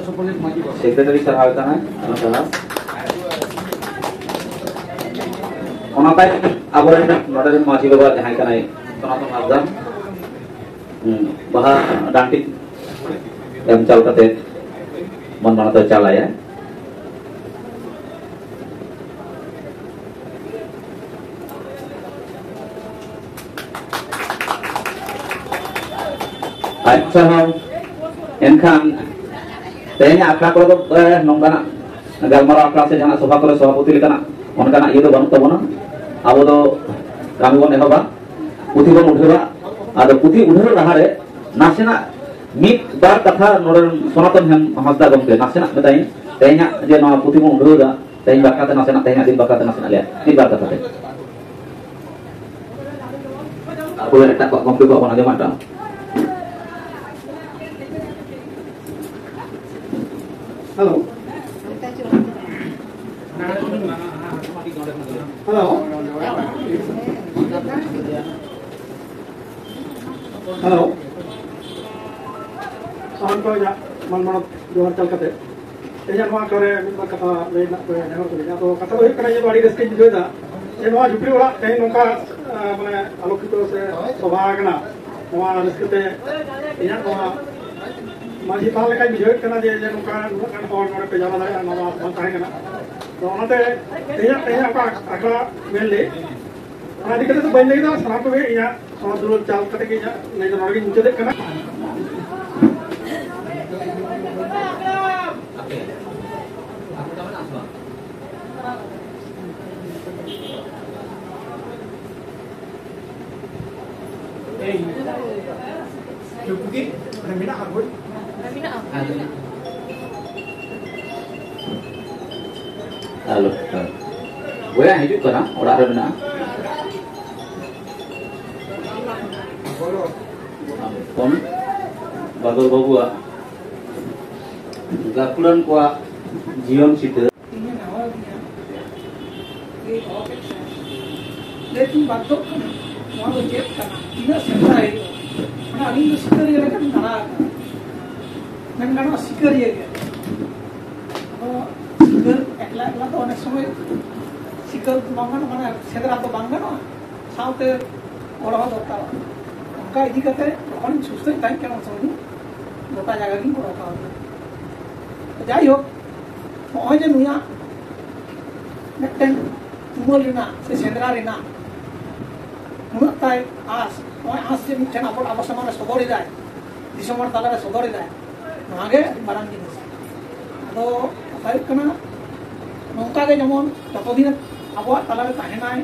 ᱥᱮᱠᱨᱮᱴᱟᱨᱤ ᱥᱟᱨᱦᱟᱣ ᱠᱟᱱᱟᱭ, ᱟᱭᱢᱟ ᱥᱟᱨᱦᱟᱣ᱾ ᱚᱱᱟ ᱛᱟᱭᱚᱢ ᱟᱵᱚᱨᱮᱱ ᱱᱚᱰᱮ ᱨᱮᱱ ᱢᱟᱹᱡᱷᱤ ᱵᱟᱵᱟ ᱡᱟᱦᱟᱸᱭ ᱠᱟᱱᱟᱭ ᱥᱚᱱᱟᱛᱚᱱ ᱦᱟᱸᱥᱫᱟ, ᱦᱩᱸ, ᱵᱟᱦᱟ ᱰᱟᱱᱴᱤ ᱮᱢ ᱪᱟᱞ ᱠᱟᱛᱮ ᱵᱚᱱ ᱢᱟᱱᱚᱛ ᱪᱟᱞᱟᱭᱟ᱾ ᱟᱪᱪᱷᱟ, ᱦᱚᱸ, ᱮᱱᱠᱷᱟᱱ ᱛᱮᱦᱮᱧᱟᱜ ᱟᱠᱷᱲᱟ ᱠᱚᱨᱮ ᱫᱚ, ᱮ, ᱱᱚᱝᱠᱟᱱᱟᱜ ᱜᱟᱞᱢᱟᱨᱟᱣ ᱟᱠᱷᱲᱟ ᱥᱮ ᱡᱟᱦᱟᱱᱟᱜ ᱥᱚᱵᱷᱟ ᱠᱚᱨᱮ ᱥᱚᱵᱷᱟᱯᱚᱛᱤ ᱞᱮᱠᱟᱱᱟᱜ ᱚᱱᱠᱟᱱᱟᱜ ᱤᱭᱟᱹ ᱫᱚ ᱵᱟᱹᱱᱩᱜ ᱛᱟᱵᱚᱱᱟ᱾ ᱟᱵᱚ ᱫᱚ ᱠᱟᱹᱢᱤ ᱵᱚᱱ ᱮᱦᱚᱵᱟ, ᱯᱩᱛᱷᱤ ᱵᱚᱱ ᱩᱰᱷᱟᱹᱣᱟ᱾ ᱟᱫᱚ ᱯᱩᱛᱷᱤ ᱩᱰᱷᱟᱹᱣ ᱞᱟᱦᱟᱨᱮ ᱱᱟᱥᱮᱱᱟᱜ ᱢᱤᱫ ᱵᱟᱨ ᱠᱟᱛᱷᱟ ᱱᱚᱰᱮ ᱥᱚᱱᱟᱛᱚᱱ ᱦᱮᱢ ᱦᱟᱸᱥᱫᱟ ᱜᱚᱢᱠᱮ ᱱᱟᱥᱮᱱᱟᱜ ᱢᱮᱛᱟᱭᱤᱧ, ᱛᱮᱦᱮᱧᱟᱜ ᱡᱮ ᱱᱚᱣᱟ ᱯᱩᱛᱷᱤ ᱵᱚᱱ ᱩᱰᱷᱟᱹᱣ ᱮᱫᱟ, ᱛᱮᱦᱮᱧ ᱵᱟᱠᱷᱨᱟ ᱛᱮ ᱱᱟᱥᱮᱱᱟᱜ, ᱛᱮᱦᱮᱧᱟᱜ ᱫᱤᱱ ᱵᱟᱠᱷᱨᱟ ᱛᱮ ᱱᱟᱥᱮᱱᱟᱜ ᱞᱟᱹᱭᱟ, ᱢᱤᱫ ᱵᱟᱨ ᱠᱟᱛᱷᱟ ᱛᱮ᱾ ᱛᱟᱨᱯᱚᱨᱮ ᱮᱴᱟᱜ ᱠᱚᱣᱟᱜ ᱜᱚᱢᱠᱮ ᱠᱚᱣᱟᱜ ᱵᱚᱱ ᱟᱸᱡᱚᱢᱟ, ᱮᱴᱟᱜ᱾ ᱦᱮᱞᱳ᱾ ᱦᱮᱞᱳ᱾ ᱦᱮᱞᱳ᱾ ᱥᱟᱱᱟᱢ ᱠᱚ ᱤᱧᱟᱹᱜ ᱢᱟᱱ ᱢᱟᱱᱚᱛ ᱡᱚᱦᱟᱨ ᱪᱟᱞ ᱠᱟᱛᱮ ᱛᱮᱦᱮᱧᱟᱜ ᱱᱚᱣᱟ ᱟᱠᱷᱲᱟ ᱨᱮ ᱢᱤᱫ ᱵᱟᱨ ᱠᱟᱛᱷᱟ ᱞᱟᱹᱭ ᱨᱮᱱᱟᱜ ᱯᱮ ᱱᱮᱦᱚᱨ ᱠᱚ ᱞᱟᱹᱭᱟ᱾ ᱟᱫᱚ ᱠᱟᱛᱷᱟ ᱫᱚ ᱦᱩᱭᱩᱜ ᱠᱟᱱᱟ, ᱤᱧ ᱫᱚ ᱟᱹᱰᱤ ᱨᱟᱹᱥᱠᱟᱹᱧ ᱵᱩᱡᱷᱟᱹᱣ ᱮᱫᱟ ᱡᱮ ᱱᱚᱣᱟ ᱡᱷᱩᱯᱲᱤ ᱚᱲᱟᱜ ᱛᱮᱦᱮᱧ ᱱᱚᱝᱠᱟ, ᱟᱸ, ᱢᱟᱱᱮ ᱟᱞᱳᱠᱤᱛᱚ ᱥᱮ ᱥᱚᱵᱷᱟ ᱟᱠᱟᱱᱟ᱾ ᱱᱚᱣᱟ ᱨᱟᱹᱥᱠᱟᱹ ᱛᱮ ᱤᱧᱟᱹᱜ ᱱᱚᱣᱟ ᱢᱟᱹᱡᱷᱤ ᱛᱷᱟᱱ ᱞᱮᱠᱟᱧ ᱵᱩᱡᱷᱟᱹᱣᱮᱫ ᱠᱟᱱᱟ ᱡᱮ, ᱡᱮ ᱱᱚᱝᱠᱟ ᱱᱩᱱᱟᱹᱜ ᱜᱟᱱ ᱦᱚᱲ ᱱᱚᱰᱮ ᱯᱮ ᱡᱟᱣᱨᱟ ᱫᱟᱲᱮᱭᱟᱜᱼᱟ, ᱱᱚᱣᱟ ᱫᱚ ᱵᱟᱝ ᱛᱟᱦᱮᱸ ᱠᱟᱱᱟ᱾ ᱛᱚ ᱚᱱᱟᱛᱮ ᱛᱮᱦᱮᱧᱟᱜ, ᱛᱮᱦᱮᱧᱟᱜ ᱚᱠᱟ ᱟᱠᱷᱲᱟ ᱢᱮᱱ ᱞᱮᱫ, ᱚᱱᱟ ᱤᱫᱤ ᱠᱟᱛᱮ ᱫᱚ ᱵᱟᱹᱧ ᱞᱟᱹᱭ ᱫᱟ, ᱥᱟᱱᱟᱢ ᱠᱚᱜᱮ ᱤᱧᱟᱹᱜ ᱥᱚᱢᱟᱡᱽ ᱫᱩᱞᱟᱹᱲ ᱪᱟᱞ ᱠᱟᱛᱮ ᱜᱮ ᱤᱧᱟᱹᱜ ᱱᱤᱭᱟᱹ ᱫᱚ ᱱᱚᱰᱮ ᱜᱤᱧ ᱢᱩᱪᱟᱹᱫᱮᱫ ᱠᱟᱱᱟ᱾ ᱦᱮᱞᱳ᱾ ᱵᱚᱭᱦᱟ ᱦᱤᱡᱩᱜ ᱠᱟᱱᱟ, ᱚᱲᱟᱜ ᱨᱮ ᱢᱮᱱᱟᱜᱼᱟ᱾ ᱯᱷᱳᱱ ᱵᱟᱫᱚᱞ ᱵᱟᱹᱵᱩᱣᱟᱜ ᱜᱟᱹᱠᱷᱩᱲᱟᱱ ᱠᱚᱣᱟᱜ ᱡᱤᱭᱚᱱ ᱪᱤᱛᱟᱹᱨ᱾ ᱤᱧᱮ ᱱᱟᱣᱟ ᱜᱮᱭᱟ᱾ ᱞᱟᱹᱭ ᱫᱚᱦᱚ ᱠᱮᱫ ᱛᱟᱭᱟ᱾ ᱞᱟᱹᱭ ᱛᱤᱧ ᱵᱟᱫᱽᱫᱷᱚᱜ ᱠᱟᱱᱟ, ᱱᱚᱣᱟ ᱫᱚ ᱪᱮᱫ ᱠᱟᱱᱟ? ᱛᱤᱱᱟᱹᱜ ᱥᱮᱸᱫᱽᱨᱟ ᱦᱩᱭᱩᱜᱼᱟ? ᱢᱟᱱᱮ ᱟᱹᱞᱤᱧ ᱫᱚ ᱥᱤᱠᱟᱹᱨᱤᱭᱟᱹ ᱞᱮᱠᱟᱧ ᱦᱟᱨᱟ ᱟᱠᱟᱱᱟ᱾ ᱢᱮᱱ ᱜᱟᱱᱚᱜᱼᱟ, ᱥᱤᱠᱟᱹᱨᱤᱭᱟᱹ ᱜᱮ᱾ ᱟᱫᱚ ᱥᱤᱠᱟᱹᱨ ᱮᱠᱞᱟ ᱮᱠᱞᱟ ᱫᱚ ᱚᱱᱮᱠ ᱥᱚᱢᱚᱭ ᱥᱤᱠᱟᱹᱨ ᱫᱚ ᱵᱟᱝ ᱜᱟᱱᱚᱜᱼᱟ, ᱢᱟᱱᱮ ᱥᱮᱸᱫᱽᱨᱟ ᱫᱚ ᱵᱟᱝ ᱜᱟᱱᱚᱜᱼᱟ, ᱥᱟᱶᱛᱮ ᱜᱚᱲᱚ ᱦᱚᱸ ᱫᱚᱨᱠᱟᱨᱚᱜᱼᱟ᱾ ᱚᱱᱠᱟ ᱤᱫᱤ ᱠᱟᱛᱮ ᱡᱚᱠᱷᱚᱱᱤᱧ ᱥᱩᱥᱛᱷᱟᱧ ᱛᱟᱦᱮᱸ ᱠᱟᱱᱟ, ᱩᱱ ᱥᱚᱢᱚᱭ ᱫᱚ ᱜᱚᱴᱟ ᱡᱟᱭᱜᱟ ᱜᱤᱧ ᱜᱚᱲᱚ ᱠᱟᱣᱫᱟ᱾ ᱡᱟᱭᱦᱳᱠ, ᱱᱚᱜᱼᱚᱭ ᱡᱮ ᱱᱩᱭᱟᱜ ᱢᱤᱫᱴᱮᱱ ᱛᱩᱢᱟᱹᱞ ᱨᱮᱱᱟᱜ ᱥᱮ ᱥᱮᱸᱫᱽᱨᱟ ᱨᱮᱱᱟᱜ ᱱᱩᱱᱟᱹᱜ ᱛᱟᱭ ᱟᱸᱥ, ᱱᱚᱜᱼᱚᱭ ᱟᱸᱥ ᱡᱮ ᱢᱤᱫᱴᱮᱱ ᱟᱵᱚ, ᱟᱵᱚ ᱥᱟᱢᱟᱝ ᱨᱮ ᱥᱚᱫᱚᱨ ᱮᱫᱟᱭ, ᱫᱤᱥᱚᱢ ᱦᱚᱲ ᱛᱟᱞᱟᱨᱮ ᱥᱚᱫᱚᱨ ᱮᱫᱟᱭ, ᱱᱚᱣᱟ ᱜᱮ ᱟᱹᱰᱤ ᱢᱟᱨᱟᱝ ᱡᱤᱱᱤᱥ᱾ ᱟᱫᱚ ᱠᱟᱛᱷᱟ ᱦᱩᱭᱩᱜ ᱠᱟᱱᱟ, ᱱᱚᱝᱠᱟ ᱜᱮ ᱡᱮᱢᱚᱱ ᱡᱚᱛᱚ ᱫᱤᱱ ᱟᱵᱚᱣᱟᱜ ᱛᱟᱞᱟᱨᱮ ᱛᱟᱦᱮᱱᱟᱭ,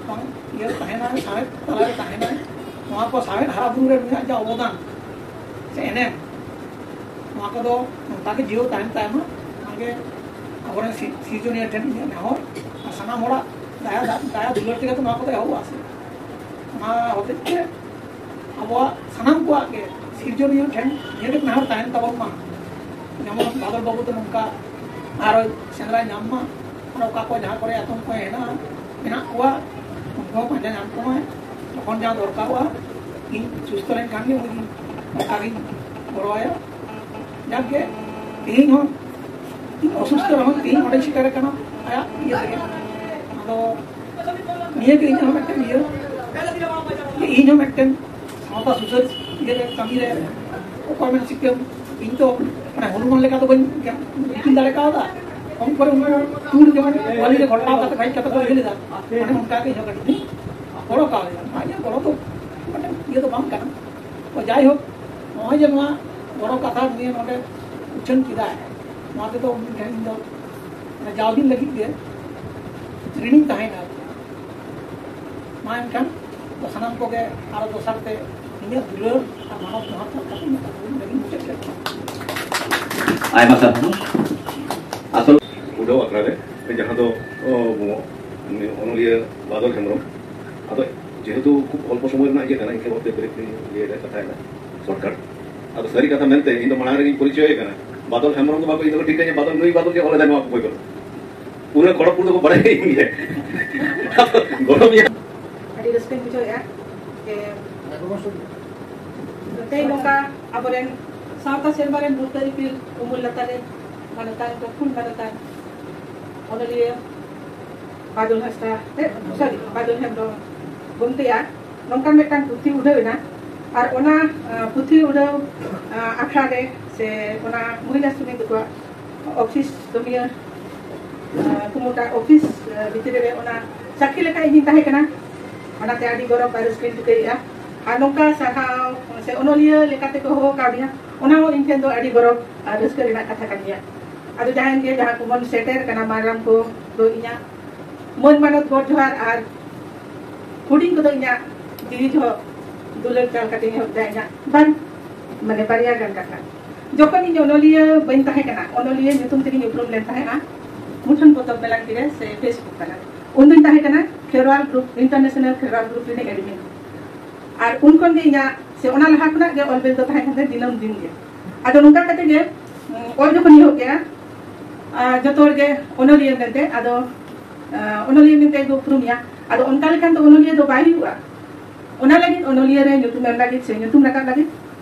ᱵᱟᱝ ᱤᱭᱟᱹ ᱛᱟᱦᱮᱱᱟᱭ, ᱥᱟᱶᱦᱮᱫ ᱛᱟᱞᱟᱨᱮ ᱛᱟᱦᱮᱱᱟᱭ, ᱱᱚᱣᱟ ᱠᱚ ᱥᱟᱶᱦᱮᱫ ᱦᱟᱨᱟ ᱵᱩᱨᱩ ᱨᱮ ᱱᱩᱭᱟᱜ ᱡᱟ ᱚᱵᱚᱫᱟᱱ ᱥᱮ ᱮᱱᱮᱢ, ᱱᱚᱣᱟ ᱠᱚᱫᱚ ᱱᱚᱝᱠᱟ ᱜᱮ ᱡᱤᱭᱟᱹᱣ ᱛᱟᱦᱮᱱ ᱛᱟᱭ ᱢᱟ᱾ ᱚᱱᱟᱜᱮ ᱟᱵᱚᱨᱮᱱ ᱥᱤ-, ᱥᱤᱨᱡᱚᱱᱤᱭᱟᱹ ᱴᱷᱮᱱ ᱤᱧᱟᱹᱜ ᱱᱮᱦᱚᱨ, ᱟᱨ ᱥᱟᱱᱟᱢ ᱦᱚᱲᱟᱜ ᱫᱟᱭᱟ, ᱫᱟᱭᱟ ᱫᱩᱞᱟᱹᱲ ᱛᱮᱜᱮ ᱛᱚ ᱱᱚᱣᱟ ᱠᱚᱫᱚ ᱮᱦᱚᱵᱚᱜᱼᱟ ᱥᱮ᱾ ᱚᱱᱟ ᱦᱚᱛᱮᱡ ᱛᱮ ᱟᱵᱚᱣᱟᱜ ᱥᱟᱱᱟᱢ ᱠᱚᱣᱟᱜ ᱜᱮ ᱥᱤᱨᱡᱚᱱᱤᱭᱟᱹ ᱴᱷᱮᱱ ᱱᱤᱭᱟᱹᱜᱮ ᱱᱮᱦᱚᱨ ᱛᱟᱦᱮᱱ ᱛᱟᱵᱚᱱ ᱢᱟ, ᱡᱮᱢᱚᱱ ᱵᱟᱫᱚᱞ ᱵᱟᱹᱵᱩ ᱫᱚ ᱱᱚᱝᱠᱟ ᱟᱨᱚ ᱥᱮᱸᱫᱽᱨᱟ ᱧᱟᱢ ᱢᱟ, ᱟᱨ ᱚᱠᱟ ᱠᱚ ᱡᱟᱦᱟᱸ ᱠᱚᱨᱮ ᱮᱛᱚᱢ ᱠᱚ ᱦᱮᱱᱟᱜᱼᱟ, ᱢᱮᱱᱟᱜ ᱠᱚᱣᱟ, ᱩᱱᱠᱩ ᱦᱚᱸ ᱯᱟᱸᱡᱟ ᱧᱟᱢ ᱠᱚᱢᱟᱭ᱾ ᱛᱚᱠᱷᱚᱱ ᱡᱟᱦᱟᱸ ᱫᱚᱨᱠᱟᱨᱚᱜᱼᱟ, ᱤᱧ ᱥᱩᱥᱛᱷ ᱞᱮᱱᱠᱷᱟᱱ ᱜᱮ ᱩᱱᱤ ᱚᱱᱠᱟᱜᱤᱧ ᱜᱚᱲᱚᱣᱟᱭᱟ᱾ ᱡᱟᱠ ᱜᱮ, ᱛᱮᱦᱮᱧ ᱦᱚᱸ ᱤᱧ ᱚᱥᱩᱥᱛᱷ ᱨᱮᱦᱚᱸ ᱛᱮᱦᱮᱧ ᱚᱸᱰᱮ ᱥᱮᱴᱮᱨ ᱟᱠᱟᱱᱟ ᱟᱭᱟᱜ ᱤᱭᱟᱹ ᱛᱮᱜᱮ᱾ ᱟᱫᱚ ᱱᱤᱭᱟᱹ ᱜᱮ ᱤᱧᱟᱹᱜ ᱦᱚᱸ ᱢᱤᱫᱴᱮᱱ ᱤᱭᱟᱹ, ᱡᱮ ᱤᱧ ᱦᱚᱸ ᱢᱤᱫᱴᱮᱱ ᱥᱟᱶᱛᱟ ᱥᱩᱥᱟᱹᱨ ᱤᱭᱟᱹ ᱨᱮ ᱠᱟᱹᱢᱤ ᱨᱮ ᱚᱠᱚᱭ ᱢᱮᱱ ᱥᱤᱠᱟᱹᱢ, ᱤᱧ ᱛᱚ ᱢᱟᱱᱮ ᱦᱚᱱᱩᱢᱟᱱ ᱞᱮᱠᱟ ᱫᱚ ᱵᱟᱹᱧ ᱜᱤᱛᱤᱞ ᱫᱟᱲᱮ ᱠᱟᱣᱫᱟ᱾ ᱠᱚᱢ ᱠᱚᱨᱮ ᱩᱱᱠᱩ ᱴᱩᱨ ᱡᱮᱢᱚᱱ ᱵᱟᱹᱞᱤ ᱨᱮ ᱜᱷᱚᱴᱟᱣ ᱠᱟᱛᱮ ᱵᱷᱟᱹᱡᱤ ᱠᱟᱛᱮ ᱠᱚ ᱤᱭᱟᱹ ᱞᱮᱫᱟ, ᱢᱟᱱᱮ ᱚᱱᱠᱟ ᱜᱮ ᱤᱧ ᱦᱚᱸ ᱠᱟᱹᱴᱤᱡ ᱤᱧ ᱜᱚᱲᱚ ᱠᱟᱣᱫᱮᱭᱟ᱾ ᱱᱚᱣᱟ ᱤᱧᱟᱹᱜ ᱜᱚᱲᱚ ᱫᱚ ᱢᱤᱫᱴᱮᱱ ᱤᱭᱟᱹ ᱫᱚ ᱵᱟᱝ ᱠᱟᱱᱟ᱾ ᱛᱚ ᱡᱟᱭᱦᱳᱠ, ᱱᱚᱜᱼᱚᱭ ᱡᱮ ᱱᱚᱣᱟ ᱜᱚᱲᱚ ᱠᱟᱛᱷᱟ ᱱᱤᱭᱟᱹ ᱱᱚᱰᱮ ᱩᱪᱷᱟᱹᱱ ᱠᱮᱫᱟᱭ, ᱱᱚᱣᱟ ᱛᱮᱫᱚ ᱩᱱᱤ ᱴᱷᱮᱱ ᱤᱧ ᱫᱚ ᱢᱟᱱᱮ ᱡᱟᱣ ᱫᱤᱱ ᱞᱟᱹᱜᱤᱫ ᱜᱮ ᱨᱤᱱᱤᱧ ᱛᱟᱦᱮᱸᱭᱮᱱᱟ ᱟᱨᱠᱤ᱾ ᱢᱟ ᱮᱱᱠᱷᱟᱱ ᱥᱟᱱᱟᱢ ᱠᱚᱜᱮ ᱟᱨᱚ ᱫᱚᱥᱟᱨ ᱛᱮ ᱤᱧᱟᱹᱜ ᱫᱩᱞᱟᱹᱲ ᱟᱨ ᱢᱟᱱᱚᱛ ᱡᱚᱦᱟᱨ ᱪᱟᱞ ᱠᱟᱛᱮ ᱤᱧᱟᱹᱜ ᱠᱟᱛᱷᱟ ᱫᱚ ᱱᱚᱰᱮ ᱜᱤᱧ ᱢᱩᱪᱟᱹᱫ ᱠᱮᱫᱟ᱾ ᱟᱭᱢᱟ ᱥᱟᱨᱦᱟᱣ᱾ ᱟᱥᱚᱞ ᱩᱰᱟᱹᱣ ᱟᱠᱷᱲᱟ ᱨᱮ ᱡᱟᱦᱟᱸ ᱫᱚ, ᱚ, ᱚᱱᱚᱞᱤᱭᱟᱹ ᱵᱟᱫᱚᱞ ᱦᱮᱢᱵᱨᱚᱢ, ᱟᱫᱚ ᱡᱮᱦᱮᱛᱩ ᱠᱷᱩᱵ ᱚᱞᱯᱚ ᱥᱚᱢᱚᱭ ᱨᱮᱱᱟᱜ ᱤᱭᱟᱹ ᱠᱟᱱᱟ, ᱤᱱᱠᱟᱹ ᱵᱷᱟᱵᱛᱮ ᱵᱨᱤᱯ ᱞᱤᱧ ᱞᱟᱹᱭ ᱮᱫᱟ, ᱠᱟᱛᱷᱟ ᱮᱫᱟ ᱥᱚᱨᱴᱠᱟᱴ᱾ ᱟᱫᱚ ᱥᱟᱹᱨᱤ ᱠᱟᱛᱷᱟ ᱢᱮᱱᱛᱮ ᱤᱧ ᱫᱚ ᱢᱟᱲᱟᱝ ᱨᱮᱜᱮᱧ ᱯᱚᱨᱤᱪᱚᱭ ᱠᱟᱱᱟ, ᱵᱟᱫᱚᱞ ᱦᱮᱢᱵᱨᱚᱢ ᱫᱚ ᱵᱟᱠᱚ, ᱤᱧ ᱫᱚᱠᱚ ᱴᱷᱤᱠᱟᱹᱧᱟ ᱵᱟᱫᱚᱞ, ᱱᱩᱭ ᱵᱟᱫᱚᱞ ᱜᱮ ᱚᱞ ᱮᱫᱟᱭ ᱱᱚᱣᱟ ᱠᱚ ᱵᱳᱭ ᱠᱚᱫᱚ᱾ ᱯᱩᱨᱟᱹ ᱠᱷᱚᱲᱚᱜᱽᱯᱩᱨ ᱫᱚᱠᱚ ᱵᱟᱲᱟᱭᱟ ᱤᱧ ᱜᱮ᱾ ᱟᱫᱚ ᱜᱚᱲᱚ ᱢᱮᱭᱟ᱾ ᱟᱹᱰᱤ ᱨᱟᱹᱥᱠᱟᱹᱧ ᱵᱩᱡᱷᱟᱹᱣᱮᱫᱼᱟ ᱡᱮ ᱛᱮᱦᱮᱧ ᱱᱚᱝᱠᱟ ᱟᱵᱚᱨᱮᱱ ᱥᱟᱶᱛᱟ ᱥᱮᱨᱢᱟ ᱨᱮᱱ ᱵᱩᱨᱠᱟᱹ ᱤᱯᱤᱞ ᱩᱢᱩᱞ ᱞᱟᱛᱟᱨ ᱨᱮ ᱢᱟᱱᱚᱛᱟᱱ, ᱜᱟᱹᱠᱷᱩᱲ ᱢᱟᱱᱚᱛᱟᱱ ᱚᱱᱚᱞᱤᱭᱟᱹ ᱵᱟᱫᱚᱞ ᱦᱟᱸᱥᱫᱟ, ᱮ, ᱥᱚᱨᱤ, ᱵᱟᱫᱚᱞ ᱦᱮᱢᱵᱨᱚᱢ ᱜᱚᱢᱠᱮᱭᱟᱜ ᱱᱚᱝᱠᱟᱱ ᱢᱤᱫᱴᱟᱝ ᱯᱩᱛᱷᱤ ᱩᱰᱷᱟᱹᱣ ᱮᱱᱟ᱾ ᱟᱨ ᱚᱱᱟ, ᱟ, ᱯᱩᱛᱷᱤ ᱩᱰᱷᱟᱹᱣ, ᱟ, ᱟᱠᱷᱲᱟ ᱨᱮ ᱥᱮ ᱚᱱᱟ ᱢᱚᱦᱤᱞᱟ ᱥᱚᱢᱤᱛᱤ ᱠᱚᱣᱟᱜ ᱚᱯᱷᱤᱥ ᱠᱟᱹᱢᱤᱭᱟᱹ, ᱟ, ᱠᱩᱢᱩᱴᱟ ᱚᱯᱷᱤᱥ, ᱟ, ᱵᱷᱤᱛᱨᱤ ᱨᱮ ᱚᱱᱟ ᱥᱟᱹᱠᱷᱤ ᱞᱮᱠᱟ ᱤᱧᱤᱧ ᱛᱟᱦᱮᱸ ᱠᱟᱱᱟ᱾ ᱚᱱᱟᱛᱮ ᱟᱹᱰᱤ ᱜᱚᱨᱚᱵᱽ ᱟᱨ ᱨᱟᱹᱥᱠᱟᱹᱧ ᱴᱷᱤᱠᱟᱹᱭᱮᱫᱼᱟ᱾ ᱟᱨ ᱱᱚᱝᱠᱟ ᱥᱟᱨᱦᱟᱣ ᱥᱮ ᱚᱱᱚᱞᱤᱭᱟᱹ ᱞᱮᱠᱟᱛᱮ ᱠᱚ ᱦᱚᱦᱚ ᱠᱟᱣᱫᱤᱧᱟ, ᱚᱱᱟ ᱦᱚᱸ ᱤᱧ ᱴᱷᱮᱱ ᱫᱚ ᱟᱹᱰᱤ ᱜᱚᱨᱚᱵᱽ ᱟᱨ ᱨᱟᱹᱥᱠᱟᱹ ᱨᱮᱱᱟᱜ ᱠᱟᱛᱷᱟ ᱠᱟᱱ ᱜᱮᱭᱟ᱾ ᱟᱫᱚ ᱡᱟᱦᱟᱸᱭ ᱜᱮ, ᱡᱟᱦᱟᱸ ᱠᱚᱵᱚᱱ ᱥᱮᱴᱮᱨ ᱠᱟᱱᱟ, ᱢᱟᱨᱟᱝ ᱠᱚ ᱫᱚ ᱤᱧᱟᱹᱜ ᱢᱟᱹᱱ ᱢᱟᱱᱚᱛ ᱜᱚᱰ ᱡᱚᱦᱟᱨ ᱟᱨ ᱦᱩᱰᱤᱧ ᱠᱚᱫᱚ ᱤᱧᱟᱹᱜ ᱡᱤᱣᱤ ᱡᱚᱦᱚᱜ ᱫᱩᱞᱟᱹᱲ ᱪᱟᱞ ᱠᱟᱛᱮ ᱮᱦᱚᱵ ᱮᱫᱟ ᱤᱧᱟᱹᱜ ᱵᱟᱨ, ᱢᱟᱱᱮ ᱵᱟᱨᱭᱟ ᱜᱟᱱ ᱠᱟᱛᱷᱟ᱾ ᱡᱚᱠᱷᱚᱱ ᱤᱧ ᱚᱱᱚᱞᱤᱭᱟᱹ ᱵᱟᱹᱧ ᱛᱟᱦᱮᱸ ᱠᱟᱱᱟ, ᱚᱱᱚᱞᱤᱭᱟᱹ ᱧᱩᱛᱩᱢ ᱛᱮᱜᱤᱧ ᱩᱯᱨᱩᱢ ᱞᱮᱱ ᱛᱟᱦᱮᱸᱜᱼᱟ ᱢᱩᱴᱷᱟᱹᱱ ᱯᱚᱛᱚᱵ ᱢᱮᱞᱟᱝᱠᱤ ᱨᱮ ᱥᱮ ᱯᱷᱮᱥᱵᱩᱠ ᱛᱟᱞᱟ ᱨᱮ᱾ ᱩᱱᱫᱚᱧ ᱛᱟᱦᱮᱸ ᱠᱟᱱᱟ Kherwal group, international Kherwal group ᱨᱤᱱᱤᱡ ᱮᱰᱢᱤᱱ᱾ ᱟᱨ ᱩᱱ ᱠᱷᱚᱱ ᱜᱮ ᱤᱧᱟᱹᱜ ᱥᱮ ᱚᱱᱟ ᱞᱟᱦᱟ ᱠᱷᱚᱱᱟᱜ ᱜᱮ ᱚᱞ ᱵᱮᱞ ᱫᱚ ᱛᱟᱦᱮᱸ ᱠᱟᱱ ᱛᱤᱧᱟ ᱫᱤᱱᱟᱹᱢ ᱫᱤᱱ ᱜᱮ᱾ ᱟᱫᱚ ᱱᱚᱝᱠᱟ ᱠᱟᱛᱮ ᱜᱮ, ᱩᱸ, ᱚᱞ ᱡᱚᱠᱷᱚᱱ ᱮᱦᱚᱵ ᱠᱮᱜᱼᱟ, ᱟᱨ ᱡᱚᱛᱚ ᱦᱚᱲ ᱜᱮ ᱚᱱᱚᱞᱤᱭᱟᱹ ᱢᱮᱱᱛᱮ, ᱟᱫᱚ, ᱟᱨ, ᱚᱱᱚᱞᱤᱭᱟᱹ ᱢᱮᱱᱛᱮ ᱠᱚ ᱩᱯᱨᱩᱢᱤᱧᱟ᱾ ᱟᱫᱚ ᱚᱱᱠᱟ ᱞᱮᱠᱷᱟᱱ ᱫᱚ ᱚᱱᱚᱞᱤᱭᱟᱹ ᱫᱚ ᱵᱟᱭ ᱦᱩᱭᱩᱜᱼᱟ᱾ ᱚᱱᱟ ᱞᱟᱹᱜᱤᱫ ᱚᱱᱚᱞᱤᱭᱟᱹ ᱨᱮ ᱧᱩᱛᱩᱢ ᱮᱢ ᱞᱟᱹᱜᱤᱫ ᱥᱮ ᱧᱩᱛᱩᱢ ᱨᱟᱠᱟᱵ ᱞᱟᱹᱜᱤᱫ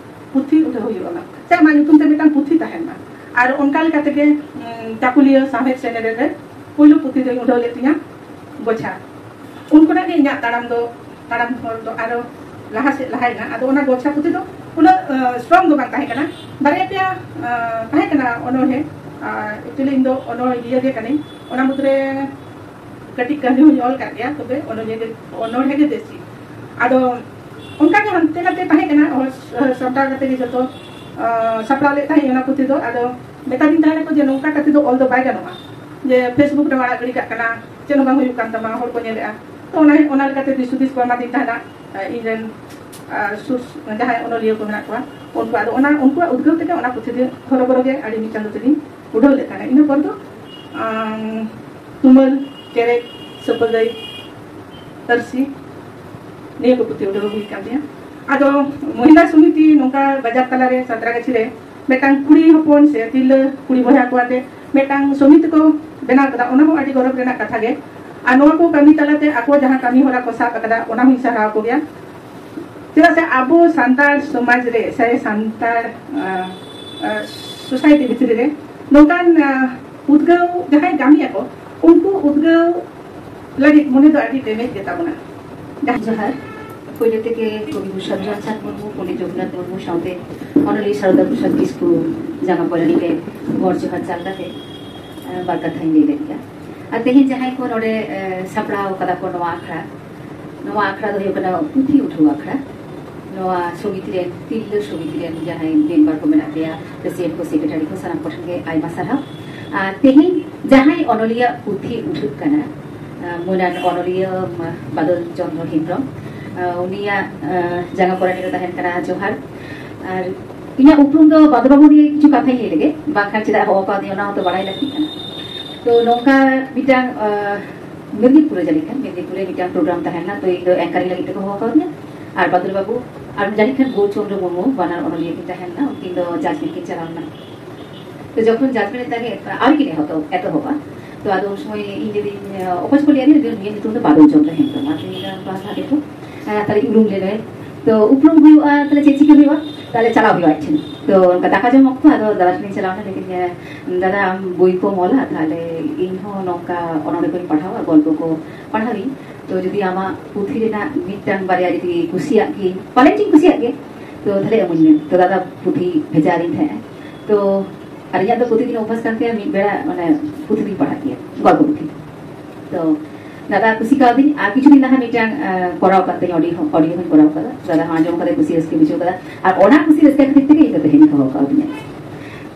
ᱯᱩᱛᱷᱤ ᱩᱰᱷᱟᱹᱣ ᱦᱩᱭᱩᱜᱼᱟ, ᱥᱮ ᱟᱢᱟᱜ ᱧᱩᱛᱩᱢ ᱛᱮ ᱢᱤᱫᱴᱟᱝ ᱯᱩᱛᱷᱤ ᱛᱟᱦᱮᱱ ᱢᱟ᱾ ᱟᱨ ᱚᱱᱠᱟ ᱞᱮᱠᱟ ᱛᱮᱜᱮ, ᱩᱸ, ᱪᱟᱠᱩᱞᱤᱭᱟᱹ ᱥᱟᱶᱦᱮᱫ ᱥᱮᱱᱮᱞᱮᱫ ᱨᱮ ᱯᱩᱭᱞᱩ ᱯᱩᱛᱷᱤ ᱫᱚᱧ ᱩᱰᱷᱟᱹᱣ ᱞᱮᱫ ᱛᱤᱧᱟ, ᱜᱚᱪᱷᱟ᱾ ᱩᱱ ᱠᱷᱚᱱᱟᱜ ᱜᱮ ᱤᱧᱟᱹᱜ ᱛᱟᱲᱟᱢ ᱫᱚ, ᱛᱟᱲᱟᱢ ᱦᱚᱨ ᱫᱚ ᱟᱨᱚ ᱞᱟᱦᱟ ᱥᱮᱫ ᱞᱟᱦᱟᱭᱮᱱᱟ᱾ ᱟᱫᱚ ᱚᱱᱟ ᱜᱚᱪᱷᱟ ᱯᱩᱛᱷᱤ ᱫᱚ ᱩᱱᱟᱹᱜ, ᱟᱸ, ᱥᱴᱨᱚᱝ ᱫᱚ ᱵᱟᱝ ᱛᱟᱦᱮᱸ ᱠᱟᱱᱟ, ᱵᱟᱨᱭᱟ ᱯᱮᱭᱟ, ᱟᱸ, ᱛᱟᱦᱮᱸ ᱠᱟᱱᱟ ᱚᱱᱚᱬᱦᱮ᱾ ᱟᱨ ᱮᱠᱪᱩᱭᱮᱞᱤ ᱤᱧ ᱫᱚ ᱚᱱᱚᱬᱦᱤᱭᱟᱹ ᱜᱮ ᱠᱟᱹᱱᱟᱹᱧ᱾ ᱚᱱᱟ ᱢᱩᱫᱽᱨᱮ ᱠᱟᱹᱴᱤᱡ ᱠᱟᱹᱦᱱᱤ ᱦᱚᱸᱧ ᱚᱞ ᱠᱟᱜ ᱜᱮᱭᱟ, ᱛᱚᱵᱮ ᱚᱱᱚᱞᱤᱭᱟᱹ ᱜᱮ, ᱚᱱᱚᱬᱦᱮ ᱜᱮ ᱡᱟᱹᱥᱛᱤ᱾ ᱟᱫᱚ ᱚᱱᱠᱟ ᱜᱮ ᱦᱟᱱᱛᱮ ᱱᱟᱛᱮ ᱛᱟᱦᱮᱸ ᱠᱟᱱᱟ, ᱚᱞ ᱥᱟᱢᱴᱟᱣ ᱠᱟᱛᱮ ᱜᱮ ᱡᱚᱛᱚ ᱥᱟᱯᱲᱟᱣ ᱞᱮᱫ ᱛᱟᱦᱮᱸ ᱚᱱᱟ ᱯᱩᱛᱷᱤ ᱫᱚ᱾ ᱟᱫᱚ ᱢᱮᱛᱟ ᱫᱤᱧ ᱛᱟᱦᱮᱸ ᱱᱟᱠᱚ ᱡᱮ ᱱᱚᱝᱠᱟ ᱠᱟᱛᱮ ᱫᱚ ᱚᱞ ᱫᱚ ᱵᱟᱭ ᱜᱟᱱᱚᱜᱼᱟ, ᱡᱮ Facebook ᱨᱮᱢ ᱟᱲᱟᱜ ᱜᱤᱰᱤ ᱠᱟᱜ ᱠᱟᱱᱟ, ᱪᱮᱫ ᱦᱚᱸ ᱵᱟᱝ ᱦᱩᱭᱩᱜ ᱠᱟᱱ ᱛᱟᱢᱟ, ᱦᱚᱲ ᱠᱚ ᱧᱮᱞᱮᱜᱼᱟ᱾ ᱛᱚ ᱚᱱᱟ ᱚᱱᱟ ᱞᱮᱠᱟᱛᱮ ᱫᱤᱥ ᱦᱩᱫᱤᱥ ᱠᱚ ᱮᱢᱟ ᱫᱤᱧ ᱛᱟᱦᱮᱱᱟ ᱤᱧ ᱨᱮᱱ ᱥᱩᱨ ᱡᱟᱦᱟᱸᱭ ᱚᱱᱚᱞᱤᱭᱟᱹ ᱠᱚ ᱢᱮᱱᱟᱜ ᱠᱚᱣᱟ, ᱩᱱᱠᱩ᱾ ᱟᱫᱚ ᱚᱱᱟ ᱩᱱᱠᱩᱣᱟᱜ ᱩᱫᱽᱜᱟᱹᱣ ᱛᱮᱜᱮ ᱚᱱᱟ ᱯᱩᱛᱷᱤ ᱫᱚ ᱦᱚᱨᱚᱵᱚᱨᱚ ᱜᱮ ᱟᱹᱰᱤ ᱢᱤᱫ ᱪᱟᱸᱫᱳ ᱛᱮᱜᱮᱧ ᱩᱰᱷᱟᱹᱣ ᱞᱮᱫ ᱛᱟᱦᱮᱱᱟ᱾ ᱤᱱᱟᱹ ᱯᱚᱨ ᱫᱚ ᱛᱩᱢᱟᱹᱞ, ᱪᱮᱨᱮᱡ, ᱥᱟᱹᱯᱟᱹᱜᱟᱹᱭ, ᱟᱹᱨᱥᱤ, ᱱᱤᱭᱟᱹ ᱠᱚ ᱯᱩᱛᱷᱤ ᱩᱰᱷᱟᱹᱣ ᱦᱩᱭ ᱠᱟᱱ ᱛᱤᱧᱟ᱾ ᱟᱫᱚ ᱢᱚᱦᱤᱞᱟ ᱥᱚᱢᱤᱛᱤ ᱱᱚᱝᱠᱟ ᱵᱟᱡᱟᱨ ᱛᱟᱞᱟᱨᱮ ᱥᱟᱸᱛᱨᱟᱜᱟᱪᱷᱤ ᱨᱮ ᱢᱤᱫᱴᱟᱝ ᱠᱩᱲᱤ ᱦᱚᱯᱚᱱ ᱥᱮ ᱛᱤᱨᱞᱟᱹ ᱠᱩᱲᱤ ᱵᱚᱭᱦᱟ ᱠᱚ ᱟᱛᱮ ᱢᱤᱫᱴᱟᱝ ᱥᱚᱢᱤᱛᱤ ᱠᱚ ᱵᱮᱱᱟᱣ ᱠᱟᱫᱟ, ᱚᱱᱟ ᱦᱚᱸ ᱟᱹᱰᱤ ᱜᱚᱨᱚᱵᱽ ᱨᱮᱱᱟᱜ ᱠᱟᱛᱷᱟ ᱜᱮ᱾ ᱟᱨ ᱱᱚᱣᱟ ᱠᱚ ᱠᱟᱹᱢᱤ ᱛᱟᱞᱟᱛᱮ ᱟᱠᱚ ᱡᱟᱦᱟᱸ ᱠᱟᱹᱢᱤ ᱦᱚᱨᱟ ᱠᱚ ᱥᱟᱵ ᱟᱠᱟᱫᱟ, ᱚᱱᱟ ᱦᱚᱸᱧ ᱥᱟᱨᱦᱟᱣ ᱠᱚᱜᱮᱭᱟ᱾ ᱪᱮᱫᱟᱜ ᱥᱮ ᱟᱵᱚ ᱥᱟᱱᱛᱟᱲ ᱥᱚᱢᱟᱡᱽ ᱨᱮ ᱥᱮ ᱥᱟᱱᱛᱟᱲ ᱥᱳᱥᱟᱭᱴᱤ ᱵᱷᱤᱛᱨᱤ ᱨᱮ ᱱᱚᱝᱠᱟᱱ ᱩᱫᱽᱜᱟᱹᱣ ᱡᱟᱦᱟᱸᱭ ᱠᱟᱹᱢᱤᱭᱟᱠᱚ, ᱩᱱᱠᱩ ᱩᱫᱽᱜᱟᱹᱣ ᱞᱟᱹᱜᱤᱫ ᱢᱚᱱᱮ ᱫᱚ ᱟᱹᱰᱤ ᱰᱮᱢᱮᱡᱽ ᱜᱮᱛᱟ ᱵᱚᱱᱟ᱾ ᱡᱚᱦᱟᱨ᱾ ᱯᱳᱭᱞᱳ ᱛᱮᱜᱮ ᱠᱚᱵᱤ ᱜᱩᱨᱩ ᱥᱟᱫᱷᱩ ᱨᱟᱢᱪᱟᱸᱫᱽ ᱢᱩᱨᱢᱩ, ᱯᱚᱱᱰᱤᱛ ᱨᱚᱜᱷᱩᱱᱟᱛᱷ ᱢᱩᱨᱢᱩ ᱥᱟᱶᱛᱮ ᱚᱱᱚᱞᱤᱭᱟᱹ ᱥᱟᱨᱚᱫᱟ ᱯᱨᱚᱥᱟᱫᱽ ᱠᱤᱥᱠᱩ ᱡᱟᱸᱜᱟ ᱯᱟᱹᱨᱤ ᱨᱮ ᱜᱚᱰ ᱡᱚᱦᱟᱨ ᱪᱟᱞ ᱠᱟᱛᱮ ᱵᱟᱨ ᱠᱟᱛᱷᱟᱧ ᱞᱟᱹᱭ ᱞᱮᱫ ᱜᱮᱭᱟ᱾ ᱟᱨ ᱛᱮᱦᱮᱧ ᱡᱟᱦᱟᱸᱭ ᱠᱚ ᱱᱚᱰᱮ ᱥᱟᱯᱲᱟᱣ ᱠᱟᱫᱟ ᱠᱚ ᱱᱚᱣᱟ ᱟᱠᱷᱲᱟ, ᱱᱚᱣᱟ ᱟᱠᱷᱲᱟ ᱫᱚ ᱦᱩᱭᱩᱜ ᱠᱟᱱᱟ ᱯᱩᱛᱷᱤ ᱩᱰᱷᱟᱹᱣ ᱟᱠᱷᱲᱟ᱾ ᱱᱚᱣᱟ ᱥᱚᱢᱤᱛᱤ ᱨᱮᱱ, ᱛᱤᱨᱞᱟᱹ ᱥᱚᱢᱤᱛᱤ ᱨᱮᱱ ᱡᱟᱦᱟᱸᱭ ᱢᱮᱢᱵᱟᱨ ᱠᱚ ᱢᱮᱱᱟᱜ ᱯᱮᱭᱟ, ᱯᱨᱮᱥᱤᱰᱮᱱᱴ ᱠᱚ, ᱥᱮᱠᱨᱮᱴᱟᱨᱤ ᱠᱚ, ᱥᱟᱱᱟᱢ ᱠᱚᱴᱷᱮᱱ ᱜᱮ ᱟᱭᱢᱟ ᱥᱟᱨᱦᱟᱣ᱾ ᱟᱨ ᱛᱮᱦᱮᱧ ᱡᱟᱦᱟᱸᱭ ᱚᱱᱚᱞᱤᱭᱟᱹ ᱯᱩᱛᱷᱤ ᱩᱰᱷᱟᱹᱜ ᱠᱟᱱᱟ, ᱢᱟᱹᱱᱟᱱ ᱚᱱᱚᱞᱤᱭᱟᱹ ᱵᱟᱫᱚᱞ ᱪᱚᱸᱫᱽᱨᱚ ᱦᱮᱢᱵᱨᱚᱢ, ᱩᱱᱤᱭᱟᱜ ᱡᱟᱸᱜᱟ ᱯᱚᱨᱟᱱᱤ ᱨᱮ ᱛᱟᱦᱮᱱ ᱠᱟᱱᱟ ᱡᱚᱦᱟᱨ᱾ ᱟᱨ ᱤᱧᱟᱹᱜ ᱩᱯᱨᱩᱢ ᱫᱚ ᱵᱟᱫᱚᱞ ᱵᱟᱹᱵᱩ ᱱᱤᱭᱮ ᱠᱤᱪᱷᱩ ᱠᱟᱛᱷᱟᱧ ᱞᱟᱹᱭ ᱞᱮᱜᱮ, ᱵᱟᱝᱠᱷᱟᱱ ᱪᱮᱫᱟᱜ ᱦᱚᱦᱚ ᱠᱟᱣᱫᱤᱧᱟ ᱚᱱᱟ ᱦᱚᱸᱛᱚ ᱵᱟᱲᱟᱭ ᱞᱟᱹᱠᱛᱤᱜ ᱠᱟᱱᱟ᱾ ᱛᱚ ᱱᱚᱝᱠᱟ ᱢᱤᱫᱴᱟᱝ ᱢᱮᱫᱽᱱᱤᱯᱩᱨ ᱨᱮ ᱡᱟᱹᱱᱤᱡ ᱠᱷᱟᱱ, ᱢᱮᱫᱽᱱᱤᱯᱩᱨ ᱨᱮ ᱢᱤᱫᱴᱟᱝ ᱯᱨᱳᱜᱨᱟᱢ ᱛᱟᱦᱮᱸ ᱞᱮᱱᱟ, ᱛᱚ ᱤᱧ ᱫᱚ ᱮᱝᱠᱟᱨᱤᱝ ᱞᱟᱹᱜᱤᱫ ᱛᱮᱠᱚ ᱦᱚᱦᱚ ᱠᱟᱣᱫᱤᱧᱟ᱾ ᱟᱨ ᱵᱟᱫᱚᱞ ᱵᱟᱹᱵᱩ ᱟᱨ ᱡᱟᱹᱱᱤᱡ ᱠᱷᱟᱱ ᱜᱳᱪᱚᱱᱫᱨᱚ ᱢᱩᱨᱢᱩ, ᱵᱟᱱᱟᱨ ᱚᱱᱚᱞᱤᱭᱟᱹ ᱠᱤᱱ ᱛᱟᱦᱮᱸ ᱞᱮᱱᱟ, ᱩᱱᱠᱤᱱ ᱫᱚ ᱡᱟᱡᱽᱢᱮᱱᱴ ᱠᱤᱱ ᱪᱟᱞᱟᱣ ᱞᱮᱱᱟ᱾ ᱛᱚ ᱡᱚᱠᱷᱚᱱ ᱡᱟᱡᱽᱢᱮᱱᱴ ᱛᱟᱦᱮᱸ ᱟᱨ ᱠᱤᱱ ᱮᱦᱚᱵ, ᱮᱛᱚᱦᱚᱵᱟ, ᱛᱚ ᱟᱫᱚ ᱩᱱ ᱥᱚᱢᱚᱭ ᱤᱧ ᱞᱟᱹᱭᱫᱟᱹᱧ, ᱚᱠᱚᱭ ᱪᱚᱠᱚ ᱞᱟᱹᱭᱟ ᱱᱤᱭᱟᱹ ᱧᱩᱛᱩᱢ ᱫᱚ ᱵᱟᱫᱚᱞ ᱪᱚᱸᱫᱽᱨᱚ ᱦᱮᱢᱵᱨᱚᱢ᱾ ᱟᱫᱚ ᱤᱧ ᱫᱚ ᱵᱟᱝ ᱦᱟᱸᱜ ᱫᱮᱠᱷᱚ, ᱛᱟᱦᱞᱮ ᱩᱯᱨᱩᱢ ᱦᱩᱭᱩᱜᱼᱟ, ᱛᱟᱦᱞᱮ ᱪᱮᱫ ᱪᱤᱠᱟᱹ ᱦᱩᱭᱩᱜᱼᱟ? ᱛᱟᱦᱞᱮ ᱪᱟᱞᱟᱣ ᱦᱩᱭᱩᱜᱼᱟ ᱟᱡ ᱴᱷᱮᱱ᱾ ᱛᱚ ᱚᱱᱠᱟ ᱫᱟᱠᱟ ᱡᱚᱢ ᱚᱠᱛᱚ ᱟᱫᱚ ᱫᱟᱫᱟ ᱴᱷᱮᱱᱤᱧ ᱪᱟᱞᱟᱣ ᱮᱱᱟ, ᱞᱟᱹᱭᱫᱟᱹᱧ, ᱫᱟᱫᱟ, ᱟᱢ ᱵᱳᱭ ᱠᱚᱢ ᱚᱞᱟ, ᱛᱟᱦᱞᱮ ᱤᱧ ᱦᱚᱸ ᱱᱚᱝᱠᱟ ᱚᱱᱚᱬᱦᱮ ᱠᱚᱧ ᱯᱟᱲᱦᱟᱣᱟ, ᱜᱚᱞᱯᱚ ᱠᱚ ᱯᱟᱲᱦᱟᱣᱤᱧ᱾ ᱛᱚ ᱡᱩᱫᱤ ᱟᱢᱟᱜ ᱯᱩᱛᱷᱤ ᱨᱮᱱᱟᱜ ᱢᱤᱫᱴᱟᱝ ᱵᱟᱨᱭᱟ ᱡᱩᱫᱤ ᱠᱩᱥᱤᱭᱟᱜ ᱜᱤᱭᱟᱹᱧ, ᱯᱟᱞᱮᱱ ᱪᱚᱧ ᱠᱩᱥᱤᱭᱟᱜ ᱜᱮ, ᱛᱚ ᱛᱟᱦᱞᱮ ᱮᱢᱟᱹᱧ ᱢᱮ᱾ ᱛᱚ ᱫᱟᱫᱟ ᱯᱩᱛᱷᱤ ᱵᱷᱮᱡᱟ ᱟᱹᱫᱤᱧ ᱛᱟᱦᱮᱸᱜᱼᱟᱭ᱾ ᱛᱚ ᱟᱨ ᱤᱧᱟᱹᱜ ᱫᱚ ᱯᱨᱚᱛᱤᱫᱤᱱ ᱚᱵᱷᱟᱥ ᱠᱟᱱ ᱛᱤᱧᱟ, ᱢᱤᱫ ᱵᱮᱲᱟ ᱢᱟᱱᱮ ᱯᱩᱛᱷᱤ ᱫᱚᱧ ᱯᱟᱲᱦᱟᱜ ᱜᱮᱭᱟ, ᱜᱚᱞᱯᱚ ᱯᱩᱛᱷᱤ᱾ ᱛᱚ ᱫᱟᱫᱟ ᱠᱩᱥᱤ ᱠᱟᱣᱫᱤᱧ, ᱟᱨ ᱠᱤᱪᱷᱩ ᱫᱤᱱ ᱞᱟᱦᱟ ᱢᱤᱫᱴᱟᱝ ᱠᱚᱨᱟᱣ ᱠᱟᱫ ᱛᱟᱹᱧ, ᱚᱰᱤᱭᱳ ᱦᱚᱸ ᱠᱚᱨᱟᱣ ᱠᱟᱫᱟ᱾ ᱫᱟᱫᱟ ᱦᱚᱸ ᱟᱸᱡᱚᱢ ᱠᱟᱛᱮ ᱠᱩᱥᱤ ᱨᱟᱹᱥᱠᱟᱹ ᱵᱩᱡᱷᱟᱹᱣ ᱠᱟᱫᱟ, ᱟᱨ ᱚᱱᱟ ᱠᱩᱥᱤ ᱨᱟᱹᱥᱠᱟᱹ ᱠᱷᱟᱹᱛᱤᱨ ᱛᱮᱜᱮ ᱤᱧ ᱫᱚ ᱛᱮᱦᱮᱧ ᱦᱚᱦᱚ ᱠᱟᱣᱫᱤᱧᱟ᱾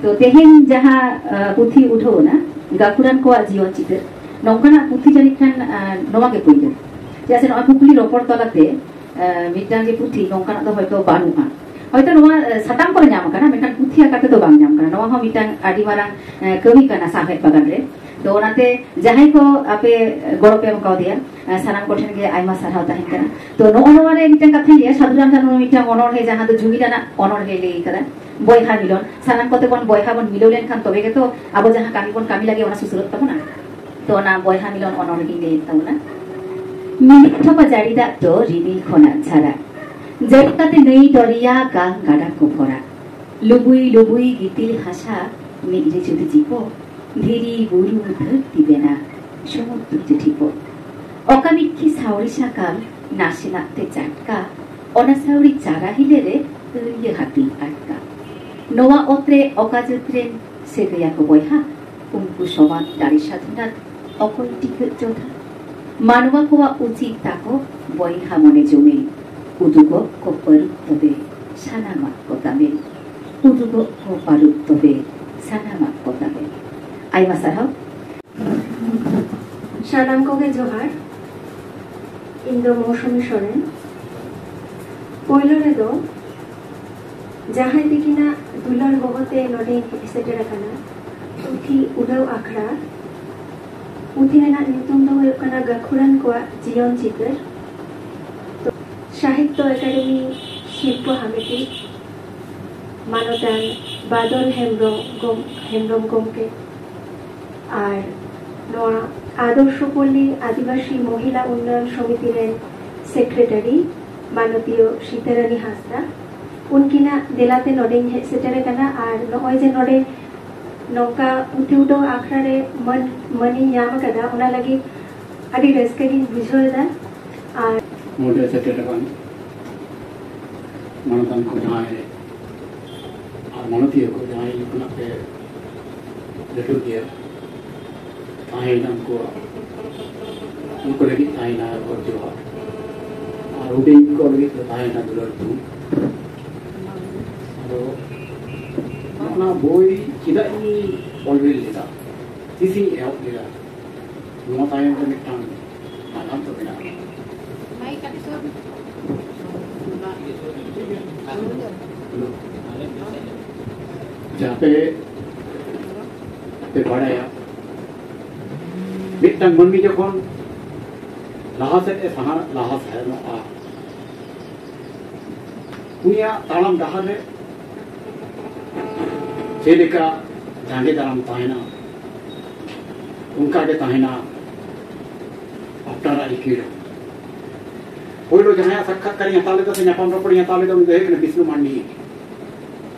ᱛᱚ ᱛᱮᱦᱮᱧ ᱡᱟᱦᱟᱸ ᱯᱩᱛᱷᱤ ᱩᱰᱷᱟᱹᱣ ᱮᱱᱟ, ᱜᱟᱹᱠᱷᱩᱲᱟᱱ ᱠᱚᱣᱟᱜ ᱡᱤᱭᱚᱱ ᱪᱤᱛᱟᱹᱨ, ᱱᱚᱝᱠᱟᱱᱟᱜ ᱯᱩᱛᱷᱤ ᱡᱟᱹᱱᱤᱡ ᱠᱷᱟᱱ ᱱᱚᱣᱟ ᱜᱮ ᱯᱩᱭᱞᱩ᱾ ᱪᱮᱫᱟᱜ ᱥᱮ ᱱᱚᱣᱟ ᱠᱩᱠᱞᱤ ᱨᱚᱯᱚᱲ ᱛᱟᱞᱟᱛᱮ ᱢᱤᱫᱴᱟᱝ ᱡᱮ ᱯᱩᱛᱷᱤ ᱱᱚᱝᱠᱟᱱᱟᱜ ᱫᱚ ᱦᱚᱭᱛᱳ ᱵᱟᱹᱱᱩᱜᱼᱟ, ᱦᱚᱭᱛᱳ ᱱᱚᱣᱟ ᱥᱟᱛᱟᱢ ᱠᱚᱨᱮ ᱧᱟᱢ ᱟᱠᱟᱱᱟ, ᱢᱮᱱᱠᱷᱟᱱ ᱯᱩᱛᱷᱤ ᱟᱠᱟᱨ ᱛᱮᱫᱚ ᱵᱟᱝ ᱧᱟᱢ ᱟᱠᱟᱱᱟ᱾ ᱱᱚᱣᱟ ᱦᱚᱸ ᱢᱤᱫᱴᱟᱝ ᱟᱹᱰᱤ ᱢᱟᱨᱟᱝ ᱠᱟᱹᱢᱤ ᱠᱟᱱᱟ ᱥᱟᱶᱦᱮᱫ ᱵᱟᱜᱟᱱ ᱨᱮ᱾ ᱛᱚ ᱚᱱᱟᱛᱮ ᱡᱟᱦᱟᱸᱭ ᱠᱚ ᱟᱯᱮ ᱜᱚᱲᱚ ᱯᱮ ᱮᱢ ᱠᱟᱣᱫᱮᱭᱟ, ᱥᱟᱱᱟᱢ ᱠᱚᱴᱷᱮᱱ ᱜᱮ ᱟᱭᱢᱟ ᱥᱟᱨᱦᱟᱣ ᱛᱟᱦᱮᱱ ᱠᱟᱱᱟ᱾ ᱛᱚ ᱱᱚᱜᱼᱚ ᱱᱚᱣᱟ ᱨᱮ ᱢᱤᱫᱴᱟᱝ ᱠᱟᱛᱷᱟᱧ ᱞᱟᱹᱭᱟ, ᱥᱟᱹᱫᱷᱩ ᱨᱟᱢᱪᱟᱸᱫᱽ ᱢᱩᱨᱢᱩ ᱢᱤᱫᱴᱟᱝ ᱚᱱᱚᱬᱦᱮ, ᱡᱟᱦᱟᱸ ᱫᱚ ᱡᱩᱢᱤᱫ ᱟᱱᱟᱜ ᱚᱱᱚᱬᱦᱮ ᱞᱟᱹᱭ ᱠᱟᱫᱟ, ᱵᱚᱭᱦᱟ ᱢᱤᱞᱚᱱ᱾ ᱥᱟᱱᱟᱢ ᱠᱚᱛᱮ ᱵᱚᱱ ᱵᱚᱭᱦᱟ ᱵᱚᱱ ᱢᱤᱞᱟᱹᱣ ᱞᱮᱱᱠᱷᱟᱱ ᱛᱚᱵᱮ ᱜᱮᱛᱚ ᱟᱵᱚ ᱡᱟᱦᱟᱸ ᱠᱟᱹᱢᱤ ᱵᱚᱱ ᱠᱟᱹᱢᱤ ᱞᱟᱹᱜᱤᱫ ᱚᱱᱟ ᱥᱩᱥᱟᱹᱨᱚᱜ ᱛᱟᱵᱚᱱᱟ᱾ ᱛᱚ ᱚᱱᱟ ᱵᱚᱭᱦᱟ ᱢᱤᱞᱚᱱ ᱚᱱᱚᱬᱦᱮᱧ ᱞᱟᱹᱭᱮᱫ ᱛᱟᱵᱚᱱᱟ᱾ ᱢᱤᱢᱤᱫ ᱴᱷᱚᱯᱟ ᱡᱟᱹᱲᱤ ᱫᱟᱜ ᱫᱚ ᱨᱤᱢᱤᱞ ᱠᱷᱚᱱᱟᱜ ᱡᱷᱟᱨᱟ, ᱡᱟᱹᱲᱤ ᱠᱟᱛᱮ ᱱᱟᱹᱭ ᱫᱚᱨᱭᱟ ᱜᱟᱝ ᱜᱟᱰᱟ ᱠᱚ ᱵᱷᱚᱨᱟ᱾ ᱞᱩᱵᱩᱭ ᱞᱩᱵᱩᱭ ᱜᱤᱛᱤᱞ ᱦᱟᱥᱟ ᱢᱤᱫ ᱨᱮ ᱡᱩᱫᱤ ᱡᱤᱵᱚ, ᱫᱷᱤᱨᱤ ᱵᱩᱨᱩ ᱫᱷᱟᱹᱨᱛᱤ ᱵᱮᱱᱟ ᱥᱚᱢᱩᱫᱨᱚ ᱡᱩᱴᱷᱤ ᱠᱚ᱾ ᱚᱠᱟ ᱢᱤᱫ ᱠᱤ ᱥᱟᱣᱲᱤ ᱥᱟᱠᱟᱢ ᱱᱟᱥᱮᱱᱟᱜ ᱛᱮ ᱪᱟᱴᱠᱟ, ᱚᱱᱟ ᱥᱟᱣᱲᱤ ᱪᱟᱨᱟ ᱦᱤᱞᱟᱹ ᱨᱮ ᱟᱹᱲᱭᱟᱹ ᱦᱟᱹᱛᱤᱧ ᱟᱴᱠᱟ᱾ ᱱᱚᱣᱟ ᱚᱛ ᱨᱮ ᱚᱠᱟ ᱡᱟᱹᱛ ᱨᱮᱱ ᱥᱟᱹᱜᱟᱹᱭᱟ ᱠᱚ ᱵᱚᱭᱦᱟ, ᱩᱱᱠᱩ ᱥᱚᱢᱟᱱ ᱫᱟᱲᱮ ᱥᱟᱹᱫᱷᱤᱱᱟᱛ ᱚᱠᱚᱭ ᱴᱤᱠᱟᱹᱜ ᱡᱚᱛᱷᱟ? ᱢᱟᱱᱣᱟ ᱠᱚᱣᱟᱜ ᱩᱪᱤᱛ ᱛᱟᱠᱚ ᱵᱚᱭᱦᱟ ᱢᱚᱱᱮ ᱡᱩᱢᱤᱞ, ᱩᱫᱩᱜᱚᱜ ᱠᱚ ᱯᱟᱹᱨᱩᱵ ᱛᱚᱵᱮ ᱥᱟᱱᱟᱢᱟᱜ ᱠᱚ ᱛᱟᱢᱮ, ᱩᱫᱩᱜᱚᱜ ᱠᱚ ᱯᱟᱹᱨᱩᱵ ᱛᱚᱵᱮ ᱥᱟᱱᱟᱢᱟᱜ ᱠᱚ ᱛᱟᱢᱮ᱾ ᱟᱭᱢᱟ ᱥᱟᱨᱦᱟᱣ᱾ ᱥᱟᱱᱟᱢ ᱠᱚᱜᱮ ᱡᱚᱦᱟᱨ᱾ ᱤᱧ ᱫᱚ ᱢᱳᱣᱥᱩᱢᱤ ᱥᱚᱨᱮᱱ᱾ ᱯᱳᱭᱞᱳ ᱨᱮᱫᱚ ᱡᱟᱦᱟᱸᱭ ᱛᱤᱠᱤᱱᱟᱜ ᱫᱩᱞᱟᱹᱲ ᱦᱚᱦᱚᱛᱮ ᱱᱚᱰᱮᱧ ᱦᱮᱡ ᱥᱮᱴᱮᱨ ᱟᱠᱟᱱᱟ, ᱯᱩᱛᱷᱤ ᱩᱰᱟᱹᱣ ᱟᱠᱷᱲᱟ᱾ ᱯᱩᱛᱷᱤ ᱨᱮᱱᱟᱜ ᱧᱩᱛᱩᱢ ᱫᱚ ᱦᱩᱭᱩᱜ ᱠᱟᱱᱟ ᱜᱟᱹᱠᱷᱩᱲᱟᱱ ᱠᱚᱣᱟᱜ ᱡᱤᱭᱚᱱ ᱪᱤᱛᱟᱹᱨ᱾ ᱛᱚ, ᱥᱟᱦᱤᱛᱛᱚ ᱮᱠᱟᱰᱮᱢᱤ ᱥᱤᱨᱯᱟᱹ ᱦᱟᱢᱮᱴᱤᱡ ᱢᱟᱱᱚᱛᱟᱱ ᱵᱟᱫᱚᱞ ᱦᱮᱢᱵᱨᱚᱢ ᱜᱚᱢ-, ᱦᱮᱢᱵᱨᱚᱢ ᱜᱚᱢᱠᱮ ᱟᱨ ᱱᱚᱣᱟ ᱟᱫᱚᱨᱥᱚ ᱯᱚᱞᱞᱤ ᱟᱹᱫᱤᱵᱟᱹᱥᱤ ᱢᱚᱦᱤᱞᱟ ᱩᱱᱱᱚᱭᱚᱱ ᱥᱚᱢᱤᱛᱤ ᱨᱮᱱ ᱥᱮᱠᱨᱮᱴᱟᱨᱤ ᱢᱟᱱᱚᱛᱤᱭᱟᱹ ᱥᱤᱛᱟᱨᱟᱱᱤ ᱦᱟᱸᱥᱫᱟ, ᱩᱱᱠᱤᱱᱟᱜ ᱫᱮᱞᱟᱛᱮ ᱱᱚᱰᱮᱧ ᱦᱮᱡ ᱥᱮᱴᱮᱨ ᱟᱠᱟᱱᱟ᱾ ᱟᱨ ᱱᱚᱜᱼᱚᱭ ᱡᱮ ᱱᱚᱰᱮ ᱱᱚᱝᱠᱟ ᱯᱩᱛᱷᱤ ᱩᱰᱟᱹᱣ ᱟᱠᱷᱲᱟ ᱨᱮ ᱢᱟᱹᱱ, ᱢᱟᱹᱱᱤᱧ ᱧᱟᱢ ᱟᱠᱟᱫᱟ, ᱚᱱᱟ ᱞᱟᱹᱜᱤᱫ ᱟᱹᱰᱤ ᱨᱟᱹᱥᱠᱟᱹ ᱜᱤᱧ ᱵᱩᱡᱷᱟᱹᱣ ᱮᱫᱟ᱾ ᱟᱨ ᱱᱚᱰᱮ ᱥᱮᱴᱮᱨ ᱟᱠᱟᱱ ᱢᱟᱱᱚᱛᱟᱱ ᱠᱚ ᱡᱟᱦᱟᱸᱭ ᱟᱨ ᱢᱟᱱᱚᱛᱤᱭᱟᱹ ᱠᱚ ᱡᱟᱦᱟᱸᱭ ᱤᱧ ᱠᱷᱚᱱᱟᱜ ᱯᱮ ᱞᱟᱹᱴᱩ ᱜᱮᱭᱟ, ᱛᱟᱦᱮᱸᱭᱮᱱᱟ ᱩᱱᱠᱩᱣᱟᱜ ᱠᱚ ᱞᱟᱹᱜᱤᱫ ᱛᱟᱦᱮᱱᱟ ᱜᱚᱨᱡᱚ ᱟᱨ ᱦᱩᱰᱤᱧ ᱠᱚ ᱞᱟᱹᱜᱤᱫ ᱫᱚ ᱛᱟᱦᱮᱱᱟ ᱫᱩᱞᱟᱹᱲ ᱫᱷᱩᱢ᱾ ᱟᱫᱚ ᱱᱚᱜᱼᱚ ᱱᱟ ᱵᱳᱭ ᱪᱮᱫᱟᱜ ᱤᱧ ᱚᱞ ᱵᱮᱞ ᱞᱮᱫᱟ, ᱛᱤᱥᱤᱧ ᱮᱦᱚᱵ ᱞᱮᱫᱟ, ᱱᱚᱣᱟ ᱛᱟᱭᱚᱢ ᱨᱮ ᱢᱤᱫᱴᱟᱝ ᱱᱟᱜᱟᱢ ᱫᱚ ᱢᱮᱱᱟᱜᱼᱟ᱾ ᱡᱟᱦᱟᱸ ᱯᱮ ᱯᱮ ᱵᱟᱲᱟᱭᱟ, ᱢᱤᱫᱴᱟᱝ ᱢᱟᱹᱱᱢᱤ ᱡᱚᱠᱷᱚᱱ ᱞᱟᱦᱟ ᱥᱮᱫ ᱮ ᱥᱟᱦᱟ ᱞᱟᱦᱟ ᱥᱮᱱᱚᱜᱼᱟ, ᱩᱱᱤᱭᱟᱜ ᱛᱟᱲᱟᱢ ᱰᱟᱦᱟᱨ ᱨᱮ ᱪᱮᱫ ᱞᱮᱠᱟ ᱡᱟᱸᱜᱮ ᱫᱟᱨᱟᱢ ᱛᱟᱦᱮᱱᱟ, ᱚᱱᱠᱟ ᱜᱮ ᱛᱟᱦᱮᱱᱟ ᱟᱯᱱᱟᱨᱟᱜ ᱨᱤᱠᱤᱲ᱾ ᱯᱳᱭᱞᱳ ᱡᱟᱦᱟᱸᱭᱟᱜ ᱥᱟᱠᱠᱷᱟᱛᱠᱟᱨᱤᱧ ᱦᱟᱛᱟᱣ ᱞᱮᱫᱟ ᱥᱮ ᱧᱟᱯᱟᱢ ᱨᱚᱯᱚᱲᱤᱧ ᱦᱟᱛᱟᱣ ᱞᱮᱫᱟ, ᱩᱱᱤ ᱫᱚ ᱦᱩᱭᱩᱜ ᱠᱟᱱᱟ ᱵᱤᱥᱱᱩ ᱢᱟᱱᱰᱤ᱾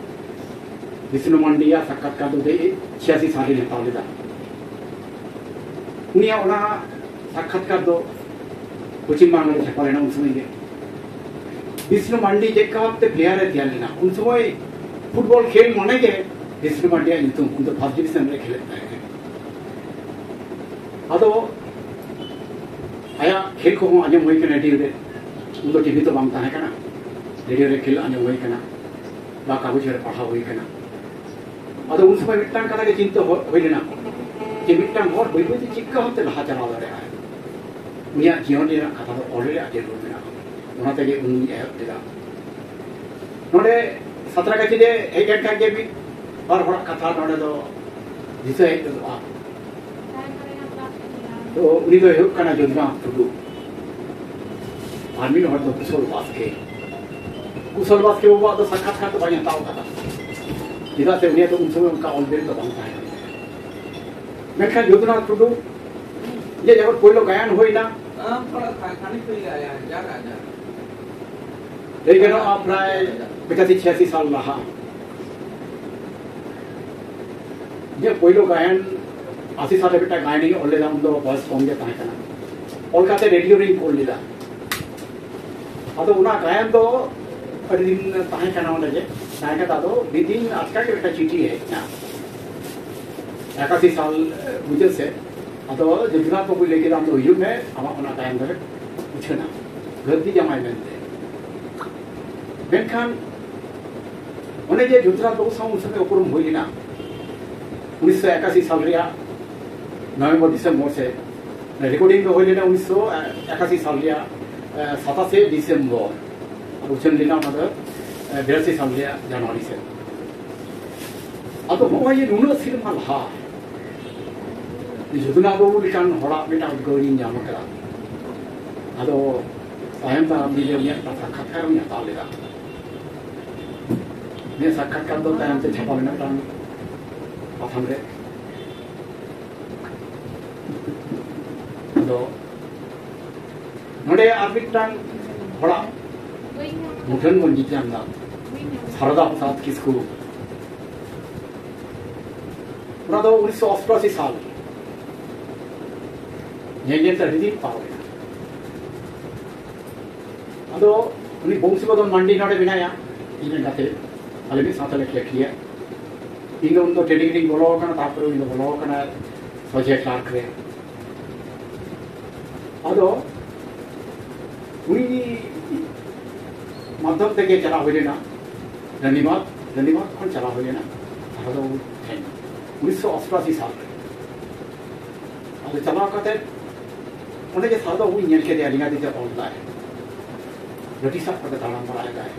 ᱵᱤᱥᱱᱩ ᱢᱟᱱᱰᱤᱭᱟᱜ ᱥᱟᱠᱠᱷᱟᱛᱠᱟᱨ ᱫᱚ ᱪᱷᱤᱭᱟᱥᱤ ᱥᱟᱞ ᱨᱮᱧ ᱦᱟᱛᱟᱣ ᱞᱮᱫᱟ᱾ ᱩᱱᱤᱭᱟᱜ ᱚᱱᱟ ᱥᱟᱠᱠᱷᱟᱛᱠᱟᱨ ᱫᱚ ᱯᱚᱪᱷᱤᱢ ᱵᱟᱝᱞᱟ ᱨᱮ ᱪᱷᱟᱯᱟ ᱞᱮᱱᱟ ᱩᱱ ᱥᱚᱢᱚᱭ ᱜᱮ᱾ ᱵᱤᱥᱱᱩ ᱢᱟᱱᱰᱤ ᱪᱮᱫ ᱞᱮᱠᱟ ᱵᱷᱟᱵᱛᱮ ᱯᱞᱮᱭᱟᱨ ᱮ ᱛᱮᱭᱟᱨ ᱞᱮᱱᱟ, ᱩᱱ ᱥᱚᱢᱚᱭ ᱯᱷᱩᱴᱵᱚᱞ ᱠᱷᱮᱞ ᱢᱟᱱᱮ ᱜᱮ ᱵᱤᱥᱱᱩ ᱢᱟᱱᱰᱤᱭᱟᱜ ᱧᱩᱛᱩᱢ, ᱩᱱ ᱫᱚ ᱯᱷᱟᱥᱴ ᱰᱤᱵᱤᱥᱚᱱ ᱨᱮ ᱠᱷᱮᱞᱮᱫ ᱛᱟᱦᱮᱸ ᱠᱟᱱᱟ᱾ ᱟᱫᱚ ᱟᱭᱟᱜ ᱠᱷᱮᱞ ᱠᱚᱦᱚᱸ ᱟᱸᱡᱚᱢ ᱦᱩᱭ ᱠᱟᱱᱟ ᱨᱮᱰᱤᱭᱳ ᱨᱮ, ᱩᱱ ᱫᱚ ᱴᱤᱵᱷᱤ ᱫᱚ ᱵᱟᱝ ᱛᱟᱦᱮᱸ ᱠᱟᱱᱟ, ᱨᱮᱰᱤᱭᱳ ᱨᱮ ᱠᱷᱮᱞ ᱟᱸᱡᱚᱢ ᱦᱩᱭ ᱠᱟᱱᱟ ᱵᱟ ᱠᱟᱜᱚᱡᱽ ᱨᱮ ᱯᱟᱲᱦᱟᱣ ᱦᱩᱭ ᱠᱟᱱᱟ᱾ ᱟᱫᱚ ᱩᱱ ᱥᱚᱢᱚᱭ ᱢᱤᱫᱴᱟᱝ ᱠᱟᱛᱷᱟ ᱜᱮ ᱪᱤᱱᱛᱟᱹ ᱦᱚ-, ᱦᱩᱭ ᱞᱮᱱᱟ ᱡᱮ ᱢᱤᱫᱴᱟᱝ ᱦᱚᱲ ᱵᱟᱹᱭ ᱵᱟᱹᱭᱛᱮ ᱪᱮᱫᱠᱟ ᱵᱷᱟᱵᱛᱮ ᱞᱟᱦᱟ ᱪᱟᱞᱟᱣ ᱫᱟᱲᱮᱭᱟᱜᱼᱟᱭ, ᱩᱱᱤᱭᱟᱜ ᱡᱤᱭᱚᱱ ᱨᱮᱱᱟᱜ ᱠᱟᱛᱷᱟ ᱫᱚ ᱚᱞ ᱨᱮᱭᱟᱜ ᱡᱟᱹᱨᱩᱲ ᱢᱮᱱᱟᱜᱼᱟ᱾ ᱚᱱᱟ ᱛᱮᱜᱮ ᱩᱱᱤᱧ ᱮᱦᱚᱵ ᱞᱮᱫᱟ᱾ ᱱᱚᱰᱮ ᱥᱟᱛᱨᱟᱜᱟᱪᱷᱤ ᱨᱮ ᱦᱮᱡ ᱞᱮᱱᱠᱷᱟᱱ ᱜᱮ ᱢᱤᱫ ᱵᱟᱨ ᱦᱚᱲᱟᱜ ᱠᱟᱛᱷᱟ ᱱᱚᱰᱮ ᱫᱚ ᱫᱤᱥᱟᱹ ᱦᱮᱡ ᱜᱚᱫᱚᱜᱼᱟ᱾ ᱛᱚ ᱩᱱᱤ ᱫᱚᱭ ᱦᱩᱭᱩᱜ ᱠᱟᱱᱟ ᱡᱳᱫᱷᱱᱟᱛᱷ ᱴᱩᱰᱩ᱾ ᱟᱨ ᱢᱤᱫ ᱦᱚᱲ ᱫᱚ ᱠᱩᱥᱚᱞ ᱵᱟᱥᱠᱮ᱾ ᱠᱩᱥᱚᱞ ᱵᱟᱥᱠᱮ ᱵᱟᱵᱩᱣᱟᱜ ᱫᱚ ᱥᱟᱠᱠᱷᱟᱛᱠᱟᱨ ᱫᱚ ᱵᱟᱹᱧ ᱦᱟᱛᱟᱣ ᱠᱟᱫᱟ, ᱪᱮᱫᱟᱜ ᱥᱮ ᱩᱱᱤᱭᱟᱜ ᱫᱚ ᱩᱱ ᱥᱚᱢᱚᱭ ᱚᱱᱠᱟ ᱚᱞ ᱵᱮᱞ ᱫᱚ ᱵᱟᱝ ᱛᱟᱦᱮᱸ ᱠᱟᱱᱟ᱾ ᱢᱮᱱᱠᱷᱟᱱ ᱡᱳᱫᱷᱱᱟᱛᱷ ᱴᱩᱰᱩ ᱡᱮ ᱡᱚᱠᱷᱚᱱ ᱯᱳᱭᱞᱳ ᱜᱟᱭᱟᱱ ᱦᱩᱭᱱᱟ, ᱟᱢ ᱛᱷᱚᱲᱟ ᱠᱷᱟ-, ᱠᱷᱟᱱᱤᱠ ᱯᱮ ᱞᱟᱹᱭᱟ, ᱡᱟ ᱨᱟᱡᱟ᱾ ᱞᱟᱹᱭ ᱜᱟᱱᱚᱜᱼᱟ ᱯᱨᱟᱭ ᱯᱚᱸᱪᱟᱥᱤ ᱪᱷᱤᱭᱟᱥᱤ ᱥᱟᱞ ᱞᱟᱦᱟ᱾ ᱤᱧᱟᱹᱜ ᱯᱳᱭᱞᱳ ᱜᱟᱭᱟᱱ ᱟᱥᱤ ᱥᱟᱞ ᱨᱮ ᱢᱤᱫᱴᱟᱝ ᱜᱟᱭᱟᱱᱤᱧ ᱚᱞ ᱞᱮᱫᱟ, ᱩᱱ ᱫᱚ ᱵᱚᱭᱮᱥ ᱠᱚᱢ ᱜᱮ ᱛᱟᱦᱮᱸ ᱠᱟᱱᱟ᱾ ᱚᱞ ᱠᱟᱛᱮ ᱨᱮᱰᱤᱭᱳ ᱨᱤᱧ ᱠᱳᱞ ᱞᱮᱫᱟ᱾ ᱟᱫᱚ ᱚᱱᱟ ᱜᱟᱭᱟᱱ ᱫᱚ ᱟᱹᱰᱤ ᱫᱤᱱ ᱛᱟᱦᱮᱸ ᱠᱟᱱᱟ ᱚᱸᱰᱮ ᱜᱮ, ᱛᱟᱦᱮᱸ ᱠᱟᱛᱮ ᱟᱫᱚ ᱢᱤᱫ ᱫᱤᱱ ᱟᱪᱠᱟ ᱜᱮ ᱢᱤᱫᱴᱟᱝ ᱪᱤᱴᱷᱤ ᱦᱮᱡ ᱮᱱᱟ ᱮᱠᱟᱥᱤ ᱥᱟᱞ ᱢᱩᱪᱟᱹᱫ ᱥᱮᱫ᱾ ᱟᱫᱚ ᱡᱚᱫᱩᱱᱟᱛᱷ ᱵᱟᱹᱵᱩᱭ ᱞᱟᱹᱭ ᱠᱮᱫᱟ, "ᱟᱢ ᱫᱚ ᱦᱤᱡᱩᱜ ᱢᱮ, ᱟᱢᱟᱜ ᱚᱱᱟ ᱛᱟᱭᱚᱢ ᱫᱚᱨᱮ ᱩᱪᱷᱟᱹᱱᱟ, ᱜᱟᱹᱨᱫᱤ ᱡᱟᱶᱟᱭ ᱢᱮᱱᱛᱮ᱾" ᱢᱮᱱᱠᱷᱟᱱ ᱚᱱᱮ ᱡᱮ ᱡᱚᱫᱩᱱᱟᱛᱷ ᱵᱟᱹᱵᱩ ᱥᱟᱶ ᱩᱱ ᱥᱚᱢᱚᱭ ᱩᱯᱨᱩᱢ ᱦᱩᱭ ᱞᱮᱱᱟ ᱩᱱᱤᱥᱥᱚ ᱮᱠᱟᱥᱤ ᱥᱟᱞ ᱨᱮᱭᱟᱜ ᱱᱚᱵᱷᱮᱢᱵᱚᱨ ᱰᱤᱥᱮᱢᱵᱚᱨ ᱥᱮ, ᱨᱮᱠᱚᱨᱰᱤᱝ ᱫᱚ ᱦᱩᱭ ᱞᱮᱱᱟ ᱩᱱᱤᱥᱥᱚ ᱮᱠᱟᱥᱤ ᱥᱟᱞ ᱨᱮᱭᱟᱜ, ᱮ, ᱥᱟᱛᱟᱥᱮ ᱰᱤᱥᱮᱢᱵᱚᱨ, ᱟᱨ ᱩᱪᱷᱟᱹᱱ ᱞᱮᱱᱟ ᱚᱱᱟ ᱫᱚ, ᱮ, ᱵᱤᱨᱟᱥᱤ ᱥᱟᱞ ᱨᱮᱭᱟᱜ ᱡᱟᱱᱩᱣᱟᱨᱤ ᱥᱮᱫ᱾ ᱟᱫᱚ ᱱᱚᱜᱼᱚᱭ ᱡᱮ ᱱᱩᱱᱟᱹᱜ ᱥᱮᱨᱢᱟ ᱞᱟᱦᱟ ᱡᱚᱫᱩᱱᱟᱛᱷ ᱵᱟᱹᱵᱩ ᱞᱮᱠᱟᱱ ᱦᱚᱲᱟᱜ ᱢᱤᱫᱴᱟᱝ ᱩᱫᱽᱜᱟᱹᱣ ᱤᱧ ᱧᱟᱢ ᱟᱠᱟᱫᱟ᱾ ᱟᱫᱚ ᱛᱟᱭᱚᱢ ᱫᱟᱨᱟᱢ ᱫᱤᱱ ᱨᱮ ᱩᱱᱤᱭᱟᱜ ᱢᱤᱫᱴᱟᱝ ᱥᱟᱠᱠᱷᱟᱛᱠᱟᱨ ᱤᱧ ᱦᱟᱛᱟᱣ ᱞᱮᱫᱟ᱾ ᱩᱱᱤᱭᱟᱜ ᱥᱟᱠᱠᱷᱟᱛᱠᱟᱨ ᱫᱚ ᱛᱟᱭᱚᱢ ᱛᱮ ᱪᱷᱟᱯᱟ ᱞᱮᱱᱟ ᱢᱤᱫᱴᱟᱝ ᱯᱟᱛᱷᱟᱢ ᱨᱮ᱾ ᱟᱫᱚ ᱱᱚᱰᱮ ᱟᱨ ᱢᱤᱫᱴᱟᱝ ᱦᱚᱲᱟᱜ ᱢᱩᱴᱷᱟᱹᱱ ᱵᱚᱱ ᱧᱮᱞ ᱧᱟᱢ ᱮᱫᱟ, ᱥᱟᱨᱚᱫᱟ ᱯᱨᱚᱥᱟᱫᱽ ᱠᱤᱥᱠᱩ᱾ ᱚᱱᱟ ᱫᱚ ᱩᱱᱤᱥᱥᱚ ᱚᱥᱴᱟᱥᱤ ᱥᱟᱞ ᱧᱮᱞ ᱧᱮᱞ ᱛᱮ ᱟᱹᱰᱤ ᱫᱤᱱ ᱯᱟᱨᱚᱢ ᱮᱱᱟ᱾ ᱟᱫᱚ ᱩᱱᱤ ᱵᱚᱝᱥᱤᱵᱚᱫᱚᱱ ᱢᱟᱱᱰᱤ ᱱᱚᱰᱮ ᱢᱮᱱᱟᱭᱟ, ᱤᱧ ᱨᱮᱱ ᱜᱟᱛᱮ, ᱟᱞᱮ ᱢᱤᱫ ᱥᱟᱶ ᱛᱮᱞᱮ ᱠᱷᱮᱞ ᱜᱮᱭᱟ᱾ ᱤᱧ ᱫᱚ ᱩᱱ ᱫᱚ ᱴᱨᱮᱱᱤᱝ ᱨᱤᱧ ᱵᱚᱞᱚ ᱟᱠᱟᱱᱟ, ᱛᱟᱨᱯᱚᱨᱮ ᱩᱱᱤ ᱫᱚ ᱵᱚᱞᱚ ᱟᱠᱟᱱᱟᱭ ᱥᱚᱡᱷᱮ ᱠᱞᱟᱨᱠ ᱨᱮ᱾ ᱟᱫᱚ ᱩᱱᱤ ᱢᱟᱫᱽᱫᱷᱚᱢ ᱛᱮᱜᱮ ᱪᱟᱞᱟᱣ ᱦᱩᱭ ᱞᱮᱱᱟ ᱨᱟᱱᱤᱵᱟᱸᱫᱷ, ᱨᱟᱱᱤᱵᱟᱸᱫᱷ ᱠᱷᱚᱱ ᱪᱟᱞᱟᱣ ᱦᱩᱭ ᱞᱮᱱᱟ ᱥᱟᱨᱚᱫᱟ ᱵᱟᱹᱵᱩ ᱴᱷᱮᱱ ᱩᱱᱤᱥᱥᱚ ᱚᱥᱴᱟᱥᱤ ᱥᱟᱞ ᱨᱮ᱾ ᱟᱫᱚ ᱪᱟᱞᱟᱣ ᱠᱟᱛᱮ ᱚᱸᱰᱮ ᱜᱮ ᱥᱟᱨᱚᱫᱟ ᱵᱟᱹᱵᱩᱧ ᱧᱮᱞ ᱠᱮᱫᱮᱭᱟ, ᱞᱮᱸᱜᱟ ᱛᱤ ᱛᱮ ᱚᱞ ᱫᱟᱭ, ᱞᱟᱹᱴᱷᱤ ᱥᱟᱵ ᱠᱟᱛᱮ ᱛᱟᱲᱟᱢ ᱵᱟᱲᱟᱭᱮᱫᱟᱭ᱾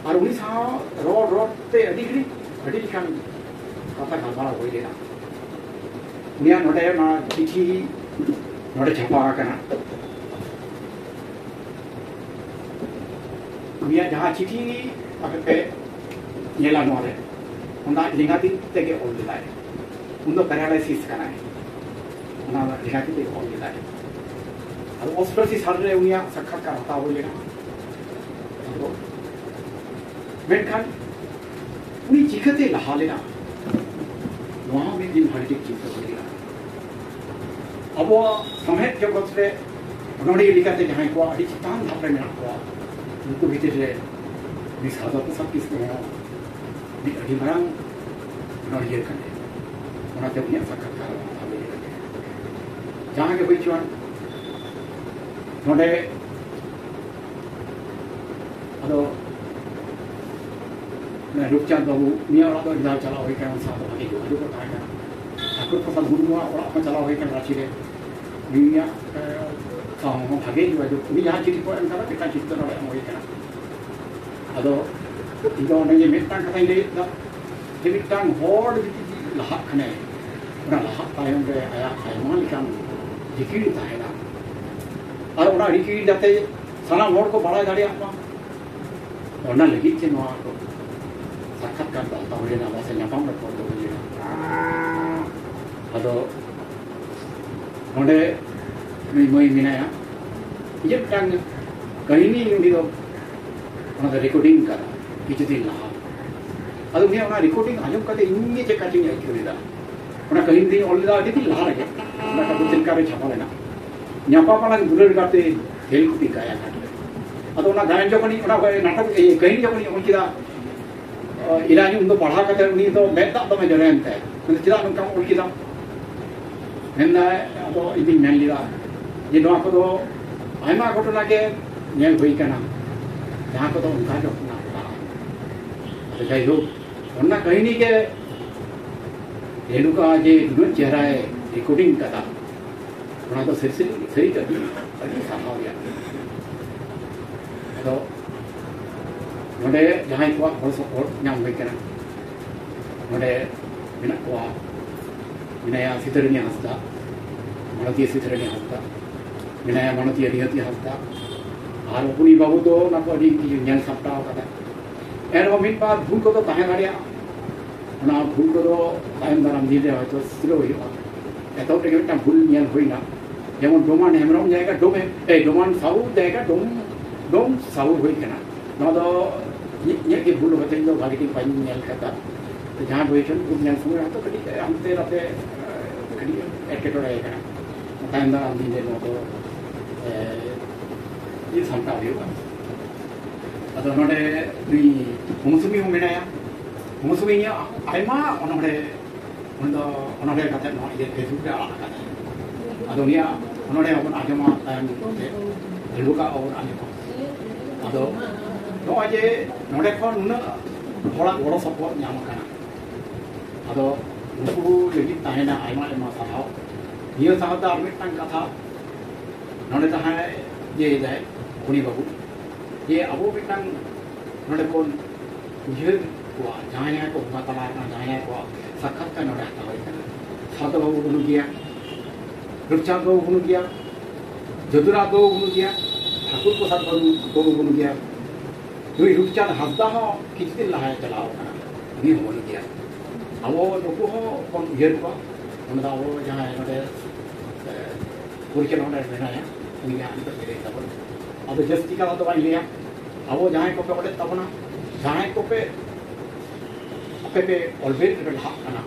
ᱟᱨ ᱩᱱᱤ ᱥᱟᱶ ᱨᱚᱲ ᱨᱚᱲ ᱛᱮ ᱟᱹᱰᱤ ᱜᱷᱟᱹᱲᱤᱡ ᱟᱹᱰᱤ ᱞᱮᱠᱟᱱ ᱠᱟᱛᱷᱟ ᱜᱟᱞᱢᱟᱨᱟᱣ ᱦᱩᱭ ᱞᱮᱱᱟ᱾ ᱩᱱᱤᱭᱟᱜ ᱱᱚᱰᱮ ᱚᱱᱟ ᱪᱤᱴᱷᱤ ᱱᱚᱰᱮ ᱪᱷᱟᱯᱟ ᱟᱠᱟᱱᱟ᱾ ᱩᱱᱤᱭᱟᱜ ᱡᱟᱦᱟᱸ ᱪᱤᱴᱷᱤ ᱟᱯᱮ ᱯᱮ ᱧᱮᱞᱟ ᱱᱚᱣᱟ ᱨᱮ, ᱚᱱᱟ ᱞᱮᱸᱜᱟ ᱛᱤ ᱛᱮᱜᱮ ᱚᱞ ᱞᱮᱫᱟᱭ᱾ ᱩᱱ ᱫᱚ ᱯᱮᱨᱟᱞᱟᱭᱥᱤᱥ ᱠᱟᱱᱟᱭ, ᱚᱱᱟ ᱞᱮᱸᱜᱟ ᱛᱤ ᱛᱮᱜᱮ ᱚᱞ ᱞᱮᱫᱟᱭ᱾ ᱟᱫᱚ ᱚᱥᱴᱟᱥᱤ ᱥᱟᱞ ᱨᱮ ᱩᱱᱤᱭᱟᱜ ᱥᱟᱠᱠᱷᱟᱛᱠᱟᱨ ᱦᱟᱛᱟᱣ ᱦᱩᱭ ᱞᱮᱱᱟ᱾ ᱟᱫᱚ ᱢᱮᱱᱠᱷᱟᱱ ᱩᱱᱤ ᱪᱤᱠᱟᱹᱛᱮ ᱞᱟᱦᱟ ᱞᱮᱱᱟ, ᱱᱚᱣᱟ ᱦᱚᱸ ᱢᱤᱫ ᱫᱤᱱ ᱵᱷᱟᱹᱜᱤ ᱴᱷᱤᱠ ᱪᱤᱱᱛᱟᱹ ᱦᱩᱭ ᱞᱮᱱᱟ᱾ ᱟᱵᱚᱣᱟᱜ ᱥᱟᱶᱦᱮᱫ ᱡᱚᱜᱚᱛ ᱨᱮ ᱚᱱᱚᱬᱦᱤᱭᱟᱹ ᱞᱮᱠᱟᱛᱮ ᱡᱟᱦᱟᱸᱭ ᱠᱚ ᱟᱹᱰᱤ ᱪᱮᱛᱟᱱ ᱫᱷᱟᱯ ᱨᱮ ᱢᱮᱱᱟᱜ ᱠᱚᱣᱟ, ᱩᱱᱠᱩ ᱵᱷᱤᱛᱤᱨ ᱨᱮ ᱩᱱᱤ ᱥᱟᱨᱚᱫᱟ ᱯᱨᱚᱥᱟᱫᱽ ᱠᱤᱥᱠᱩ ᱦᱚᱸ ᱢᱤᱫ ᱟᱹᱰᱤ ᱢᱟᱨᱟᱝ ᱚᱱᱚᱬᱦᱤᱭᱟᱹ ᱠᱟᱱᱟᱭ᱾ ᱚᱱᱟᱛᱮ ᱩᱱᱤᱭᱟᱜ ᱥᱟᱠᱠᱷᱟᱛᱠᱟᱨ ᱦᱟᱛᱟᱣ ᱦᱩᱭ ᱞᱮᱱᱟ᱾ ᱡᱟᱦᱟᱸ ᱜᱮ ᱦᱩᱭ ᱦᱚᱪᱚᱣᱟᱱ, ᱱᱚᱰᱮ ᱟᱫᱚ ᱨᱩᱯᱪᱟᱸᱫᱽ ᱵᱟᱹᱵᱩ, ᱩᱱᱤᱭᱟᱜ ᱚᱲᱟᱜ ᱫᱚ ᱟᱹᱰᱤ ᱫᱷᱟᱣ ᱪᱟᱞᱟᱣ ᱦᱩᱭ ᱠᱟᱱᱟ, ᱩᱱ ᱥᱟᱶ ᱫᱚ ᱵᱷᱟᱜᱮ ᱡᱳᱜᱟᱡᱳᱜᱽ ᱠᱚ ᱛᱟᱦᱮᱸ ᱠᱟᱱᱟ᱾ ᱴᱷᱟᱠᱩᱨ ᱯᱨᱚᱥᱟᱫᱽ ᱢᱩᱨᱢᱩᱣᱟᱜ ᱚᱲᱟᱜ ᱦᱚᱸ ᱪᱟᱞᱟᱣ ᱦᱩᱭ ᱠᱟᱱᱟ ᱨᱟᱸᱪᱤ ᱨᱮ, ᱩᱱᱤᱭᱟᱜ ᱥᱟᱶ ᱦᱚᱸ ᱵᱷᱟᱜᱮ ᱡᱳᱜᱟᱡᱳᱜᱽ, ᱩᱱᱤ ᱡᱟᱦᱟᱸ ᱪᱤᱴᱷᱤ ᱠᱚ ᱮᱢ ᱠᱟᱫᱟ, ᱢᱤᱫᱴᱟᱝ ᱪᱤᱴᱷᱤ ᱱᱚᱰᱮ ᱮᱢ ᱦᱩᱭ ᱠᱟᱱᱟ᱾ ᱟᱫᱚ ᱤᱧ ᱫᱚ ᱚᱸᱰᱮ ᱡᱮ ᱢᱤᱫᱴᱟᱝ ᱠᱟᱛᱷᱟᱧ ᱞᱟᱹᱭᱮᱫ ᱫᱟ, ᱡᱮ ᱢᱤᱫᱴᱟᱝ ᱦᱚᱲ ᱡᱩᱫᱤ ᱞᱟᱦᱟᱜ ᱠᱷᱟᱱᱮ, ᱚᱱᱟ ᱞᱟᱦᱟᱜ ᱛᱟᱭᱚᱢ ᱨᱮ ᱟᱭᱟᱜ ᱟᱭᱢᱟ ᱞᱮᱠᱟᱱ ᱨᱤᱠᱤᱲ ᱛᱟᱦᱮᱱᱟ, ᱟᱨ ᱚᱱᱟ ᱨᱤᱠᱤᱲ ᱡᱟᱛᱮ ᱥᱟᱱᱟᱢ ᱦᱚᱲ ᱠᱚ ᱵᱟᱲᱟᱭ ᱫᱟᱲᱮᱭᱟᱜ ᱢᱟ, ᱚᱱᱟ ᱞᱟᱹᱜᱤᱫ ᱛᱮ ᱱᱚᱣᱟ ᱠᱚ ᱥᱟᱠᱷᱟᱛᱠᱟᱨ ᱫᱚ ᱦᱟᱛᱟᱣ ᱦᱩᱭ ᱞᱮᱱᱟ, ᱥᱮ ᱧᱟᱯᱟᱢ ᱨᱚᱯᱚᱲ ᱫᱚ ᱦᱩᱭ ᱞᱮᱱᱟ᱾ ᱟᱫᱚ ᱱᱚᱰᱮ ᱱᱩᱭ ᱢᱟᱹᱭ ᱢᱮᱱᱟᱭᱟ, ᱤᱧᱟᱹᱜ ᱢᱤᱫᱴᱟᱝ ᱠᱟᱹᱦᱱᱤ ᱩᱱᱤ ᱫᱚ ᱚᱱᱟ ᱫᱚ ᱨᱮᱠᱚᱨᱰᱤᱝ ᱠᱟᱫᱟ ᱠᱤᱪᱷᱩ ᱫᱤᱱ ᱞᱟᱦᱟ᱾ ᱟᱫᱚ ᱩᱱᱤᱭᱟᱜ ᱚᱱᱟ ᱨᱮᱠᱚᱨᱰᱤᱝ ᱟᱸᱡᱚᱢ ᱠᱟᱛᱮ ᱤᱧ ᱜᱮ ᱪᱮᱫ ᱠᱟᱪᱚᱧ ᱟᱹᱭᱠᱟᱹᱣ ᱞᱮᱫᱟ᱾ ᱚᱱᱟ ᱠᱟᱹᱦᱱᱤ ᱫᱚᱧ ᱚᱞ ᱞᱮᱫᱟ ᱟᱹᱰᱤ ᱫᱤᱱ ᱞᱟᱦᱟ ᱨᱮᱜᱮ, ᱚᱱᱟ ᱯᱚᱛᱨᱤᱠᱟ ᱨᱮ ᱪᱷᱟᱯᱟ ᱞᱮᱱᱟ, ᱧᱟᱯᱟᱢ ᱟᱞᱟᱝ ᱫᱩᱞᱟᱹᱲ ᱜᱟᱛᱮ ᱛᱮᱞᱠᱩᱯᱤ ᱠᱟᱭᱟ ᱜᱷᱟᱴ ᱨᱮ᱾ ᱟᱫᱚ ᱚᱱᱟ ᱜᱟᱭᱟᱱ ᱡᱚᱠᱷᱚᱱᱤᱧ, ᱚᱱᱟ ᱱᱟᱴᱚᱠ, ᱤᱭᱟᱹ, ᱠᱟᱹᱦᱱᱤ ᱡᱚᱠᱷᱚᱱᱤᱧ ᱚᱞ ᱠᱮᱫᱟ, ᱤᱞᱟᱡ ᱩᱱ ᱫᱚ ᱯᱟᱲᱦᱟᱣ ᱠᱟᱛᱮ ᱩᱱᱤ ᱫᱚ ᱢᱮᱫ ᱫᱟᱜ ᱫᱚᱢᱮ ᱡᱚᱨᱚᱭᱮᱱ ᱛᱟᱭᱟ, ᱢᱮᱱᱫᱟ, "ᱪᱮᱫᱟᱜ ᱱᱚᱝᱠᱟᱢ ᱚᱞ ᱠᱮᱫᱟ?" ᱢᱮᱱᱫᱟᱭ, ᱟᱫᱚ ᱤᱧ ᱫᱩᱧ ᱢᱮᱱ ᱞᱮᱫᱟ ᱡᱮ ᱱᱚᱣᱟ ᱠᱚᱫᱚ ᱟᱭᱢᱟ ᱜᱷᱚᱴᱚᱱᱟ ᱜᱮ ᱧᱮᱞ ᱦᱩᱭ ᱠᱟᱱᱟ, ᱡᱟᱦᱟᱸ ᱠᱚᱫᱚ ᱚᱱᱠᱟ ᱜᱮ ᱜᱷᱚᱴᱚᱱᱟ ᱜᱷᱚᱴᱟᱜᱼᱟ᱾ ᱟᱫᱚ ᱡᱟᱭᱦᱳᱠ, ᱚᱱᱟ ᱠᱟᱹᱦᱱᱤ ᱜᱮ ᱨᱮᱱᱩᱠᱟ ᱡᱮ ᱩᱱᱟᱹᱜ ᱪᱮᱦᱨᱟᱭ ᱨᱮᱠᱚᱨᱰᱤᱝ ᱠᱟᱫᱟ, ᱚᱱᱟ ᱫᱚ ᱥᱟᱹᱨᱤ, ᱥᱟᱹᱨᱤ, ᱥᱟᱹᱨᱤ ᱜᱮ ᱟᱹᱰᱤ, ᱟᱹᱰᱤ ᱥᱟᱨᱦᱟᱣ ᱨᱮᱭᱟᱜ ᱠᱟᱱᱟ᱾ ᱟᱫᱚ ᱱᱚᱰᱮ ᱡᱟᱦᱟᱸᱭ ᱠᱚᱣᱟᱜ ᱜᱚᱲᱚ ᱥᱚᱯᱚᱦᱚᱫ ᱧᱟᱢ ᱦᱩᱭ ᱠᱟᱱᱟ, ᱱᱚᱰᱮ ᱢᱮᱱᱟᱜ ᱠᱚᱣᱟ, ᱢᱮᱱᱟᱭᱟ ᱥᱤᱛᱟᱹᱨᱟᱹᱱᱤ ᱦᱟᱸᱥᱫᱟ, ᱢᱟᱱᱚᱛᱤᱭᱟᱹ ᱥᱤᱛᱟᱹᱨᱟᱹᱱᱤ ᱦᱟᱸᱥᱫᱟ, ᱢᱮᱱᱟᱭᱟ ᱢᱟᱱᱚᱛᱤᱭᱟᱹ ᱱᱤᱭᱚᱛᱤ ᱦᱟᱸᱥᱫᱟ, ᱟᱨ ᱩᱱᱤ ᱵᱟᱹᱵᱩ ᱫᱚ ᱚᱱᱟ ᱠᱚ ᱟᱹᱰᱤ ᱠᱤᱪᱷᱩ ᱧᱮᱞ ᱥᱟᱢᱴᱟᱣ ᱠᱟᱫᱟ᱾ ᱮᱱᱨᱮᱦᱚᱸ ᱢᱤᱫ ᱵᱟᱨ ᱵᱷᱩᱞ ᱠᱚᱫᱚ ᱛᱟᱦᱮᱸ ᱫᱟᱲᱮᱭᱟᱜᱼᱟ, ᱚᱱᱟ ᱵᱷᱩᱞ ᱠᱚᱫᱚ ᱛᱟᱭᱚᱢ ᱫᱟᱨᱟᱢ ᱫᱤᱱ ᱨᱮ ᱦᱚᱭᱛᱳ ᱥᱩᱫᱷᱨᱟᱹᱣ ᱦᱩᱭᱩᱜᱼᱟ᱾ ᱮᱛᱚᱦᱚᱵ ᱨᱮᱜᱮ ᱢᱤᱫᱴᱟᱝ ᱵᱷᱩᱞ ᱧᱮᱞ ᱦᱩᱭᱱᱟ, ᱡᱮᱢᱚᱱ ᱰᱳᱢᱟᱱ ᱦᱮᱢᱵᱨᱚᱢ ᱡᱟᱭᱜᱟ ᱰᱳᱢᱮ, ᱮ, ᱰᱳᱢᱟᱱ ᱥᱟᱦᱩ ᱡᱟᱭᱜᱟ ᱰᱳᱢ, ᱰᱳᱢ ᱥᱟᱦᱩ ᱦᱩᱭ ᱠᱟᱱᱟ᱾ ᱱᱚᱣᱟ ᱫᱚ ᱤᱧᱟᱹᱜ, ᱤᱧᱟᱹᱜ ᱜᱮ ᱵᱷᱩᱞ, ᱦᱚᱭᱛᱳ ᱤᱧ ᱫᱚ ᱵᱷᱟᱜᱮ ᱴᱷᱤᱠ ᱵᱟᱹᱧ ᱧᱮᱞ ᱠᱟᱫᱟ᱾ ᱛᱚ ᱡᱟᱦᱟᱸ ᱵᱳᱭ ᱠᱷᱚᱱ ᱵᱷᱩᱞ ᱧᱮᱞ ᱥᱚᱢᱚᱭ ᱦᱚᱭᱛᱳ ᱠᱟᱹᱴᱤᱡ ᱦᱟᱱᱛᱮ ᱱᱟᱛᱮ, ᱮ, ᱠᱟᱹᱴᱤᱡ ᱮᱴᱠᱮᱴᱚᱬᱮ ᱠᱟᱱᱟ᱾ ᱛᱟᱭᱚᱢ ᱫᱟᱨᱟᱢ ᱫᱤᱱ ᱨᱮ ᱱᱚᱣᱟ ᱫᱚ, ᱮ, ᱤᱭᱟᱹ ᱥᱟᱢᱴᱟᱣ ᱦᱩᱭᱩᱜᱼᱟ᱾ ᱟᱫᱚ ᱱᱚᱰᱮ ᱱᱩᱭ ᱢᱳᱣᱥᱩᱢᱤ ᱦᱚᱸ ᱢᱮᱱᱟᱭᱟ᱾ ᱢᱳᱣᱥᱩᱢᱤ ᱤᱧᱟᱹᱜ ᱟᱭᱢᱟ ᱚᱱᱚᱬᱦᱮ, ᱩᱱᱤ ᱫᱚ ᱚᱱᱚᱬᱦᱮ ᱠᱟᱛᱮ ᱱᱚᱣᱟ ᱤᱭᱟᱹ Facebook ᱨᱮ ᱟᱲᱟᱜ ᱟᱠᱟᱫᱟᱭ᱾ ᱩᱱᱤᱭᱟᱜ ᱚᱱᱚᱬᱦᱮ ᱦᱚᱸᱵᱚᱱ ᱟᱸᱡᱚᱢᱟ, ᱛᱟᱭᱚᱢ ᱛᱮ ᱦᱟᱹᱲᱩᱠᱟᱜ ᱦᱚᱸᱵᱚᱱ ᱟᱸᱡᱚᱢᱟ᱾ ᱟᱫᱚ ᱱᱚᱜᱼᱚᱭ ᱡᱮ ᱱᱚᱰᱮ ᱠᱷᱚᱱ ᱱᱩᱱᱟᱹᱜ ᱦᱚᱲᱟᱜ ᱜᱚᱲᱚ ᱥᱚᱯᱚᱦᱚᱫ ᱧᱟᱢ ᱟᱠᱟᱱᱟ, ᱟᱫᱚ ᱩᱱᱠᱩ ᱞᱟᱹᱜᱤᱫ ᱛᱟᱦᱮᱱᱟ ᱟᱭᱢᱟ ᱟᱭᱢᱟ ᱥᱟᱨᱦᱟᱣ᱾ ᱱᱤᱭᱟᱹ ᱥᱟᱶᱛᱮ ᱟᱨ ᱢᱤᱫᱴᱟᱝ ᱠᱟᱛᱷᱟ, ᱱᱚᱰᱮ ᱡᱟᱦᱟᱸᱭ ᱤᱭᱟᱹᱭᱮᱫᱟᱭ ᱩᱱᱤ ᱵᱟᱹᱵᱩ, ᱡᱮ ᱟᱵᱚ ᱢᱤᱫᱴᱟᱝ ᱱᱚᱰᱮ ᱵᱚᱱ ᱩᱭᱦᱟᱹᱨ ᱠᱚᱣᱟ, ᱡᱟᱦᱟᱸᱭ ᱡᱟᱦᱟᱸᱭ ᱠᱚ ᱵᱚᱸᱜᱟ ᱛᱟᱞᱟ ᱟᱠᱟᱱᱟ, ᱡᱟᱦᱟᱸᱭ ᱡᱟᱦᱟᱸᱭ ᱠᱚᱣᱟᱜ ᱥᱟᱠᱠᱷᱟᱛᱠᱟᱨ ᱱᱚᱰᱮ ᱦᱟᱛᱟᱣ ᱦᱩᱭ ᱠᱟᱱᱟ᱾ ᱥᱟᱨᱫᱟ ᱵᱟᱹᱵᱩ ᱵᱟᱹᱱᱩᱜ ᱜᱮᱭᱟ, ᱨᱩᱯᱪᱟᱸᱫᱽ ᱵᱟᱹᱵᱩ ᱵᱟᱹᱱᱩᱜ ᱜᱮᱭᱟ, ᱡᱚᱫᱩᱱᱟᱛᱷ ᱵᱟᱹᱵᱩ ᱵᱟᱹᱱᱩᱜ ᱜᱮᱭᱟ, ᱴᱷᱟᱹᱠᱩᱨ ᱯᱨᱚᱥᱟᱫᱽ ᱵᱟᱹᱵᱩ ᱵᱟᱹᱵᱩ ᱵᱟᱹᱱᱩᱜ ᱜᱮᱭᱟ, ᱱᱩᱭ ᱨᱩᱯᱪᱟᱸᱫᱽ ᱦᱟᱸᱥᱫᱟ ᱦᱚᱸ ᱠᱤᱪᱷᱩ ᱫᱤᱱ ᱞᱟᱦᱟᱭ ᱪᱟᱞᱟᱣ ᱠᱟᱱᱟ, ᱩᱱᱤ ᱦᱚᱸ ᱵᱟᱹᱱᱩᱜ ᱜᱮᱭᱟ᱾ ᱟᱵᱚ ᱱᱩᱠᱩ ᱦᱚᱸ ᱵᱚᱱ ᱩᱭᱦᱟᱹᱨ ᱠᱚᱣᱟ᱾ ᱚᱱᱟ ᱫᱚ ᱟᱵᱚ ᱡᱟᱦᱟᱸᱭ ᱱᱚᱰᱮ, ᱮ, ᱯᱚᱨᱤᱪᱟᱞᱚᱱᱟ ᱨᱮ ᱢᱮᱱᱟᱭᱟ, ᱩᱱᱤ ᱦᱟᱸᱜ ᱱᱤᱛᱚᱜ ᱵᱤᱫᱟᱹᱭ ᱛᱟᱵᱚᱱ᱾ ᱟᱫᱚ ᱡᱟᱹᱥᱛᱤ ᱠᱟᱛᱷᱟ ᱫᱚ ᱵᱟᱹᱧ ᱞᱟᱹᱭᱟ᱾ ᱟᱵᱚ ᱡᱟᱦᱟᱸᱭ ᱠᱚᱯᱮ ᱚᱰᱮᱡ ᱛᱟᱵᱚᱱᱟ, ᱡᱟᱦᱟᱸᱭ ᱠᱚᱯᱮ ᱟᱯᱮ ᱯᱮ ᱚᱞᱵᱮᱞ ᱨᱮᱯᱮ ᱞᱟᱦᱟᱜ ᱠᱟᱱᱟ,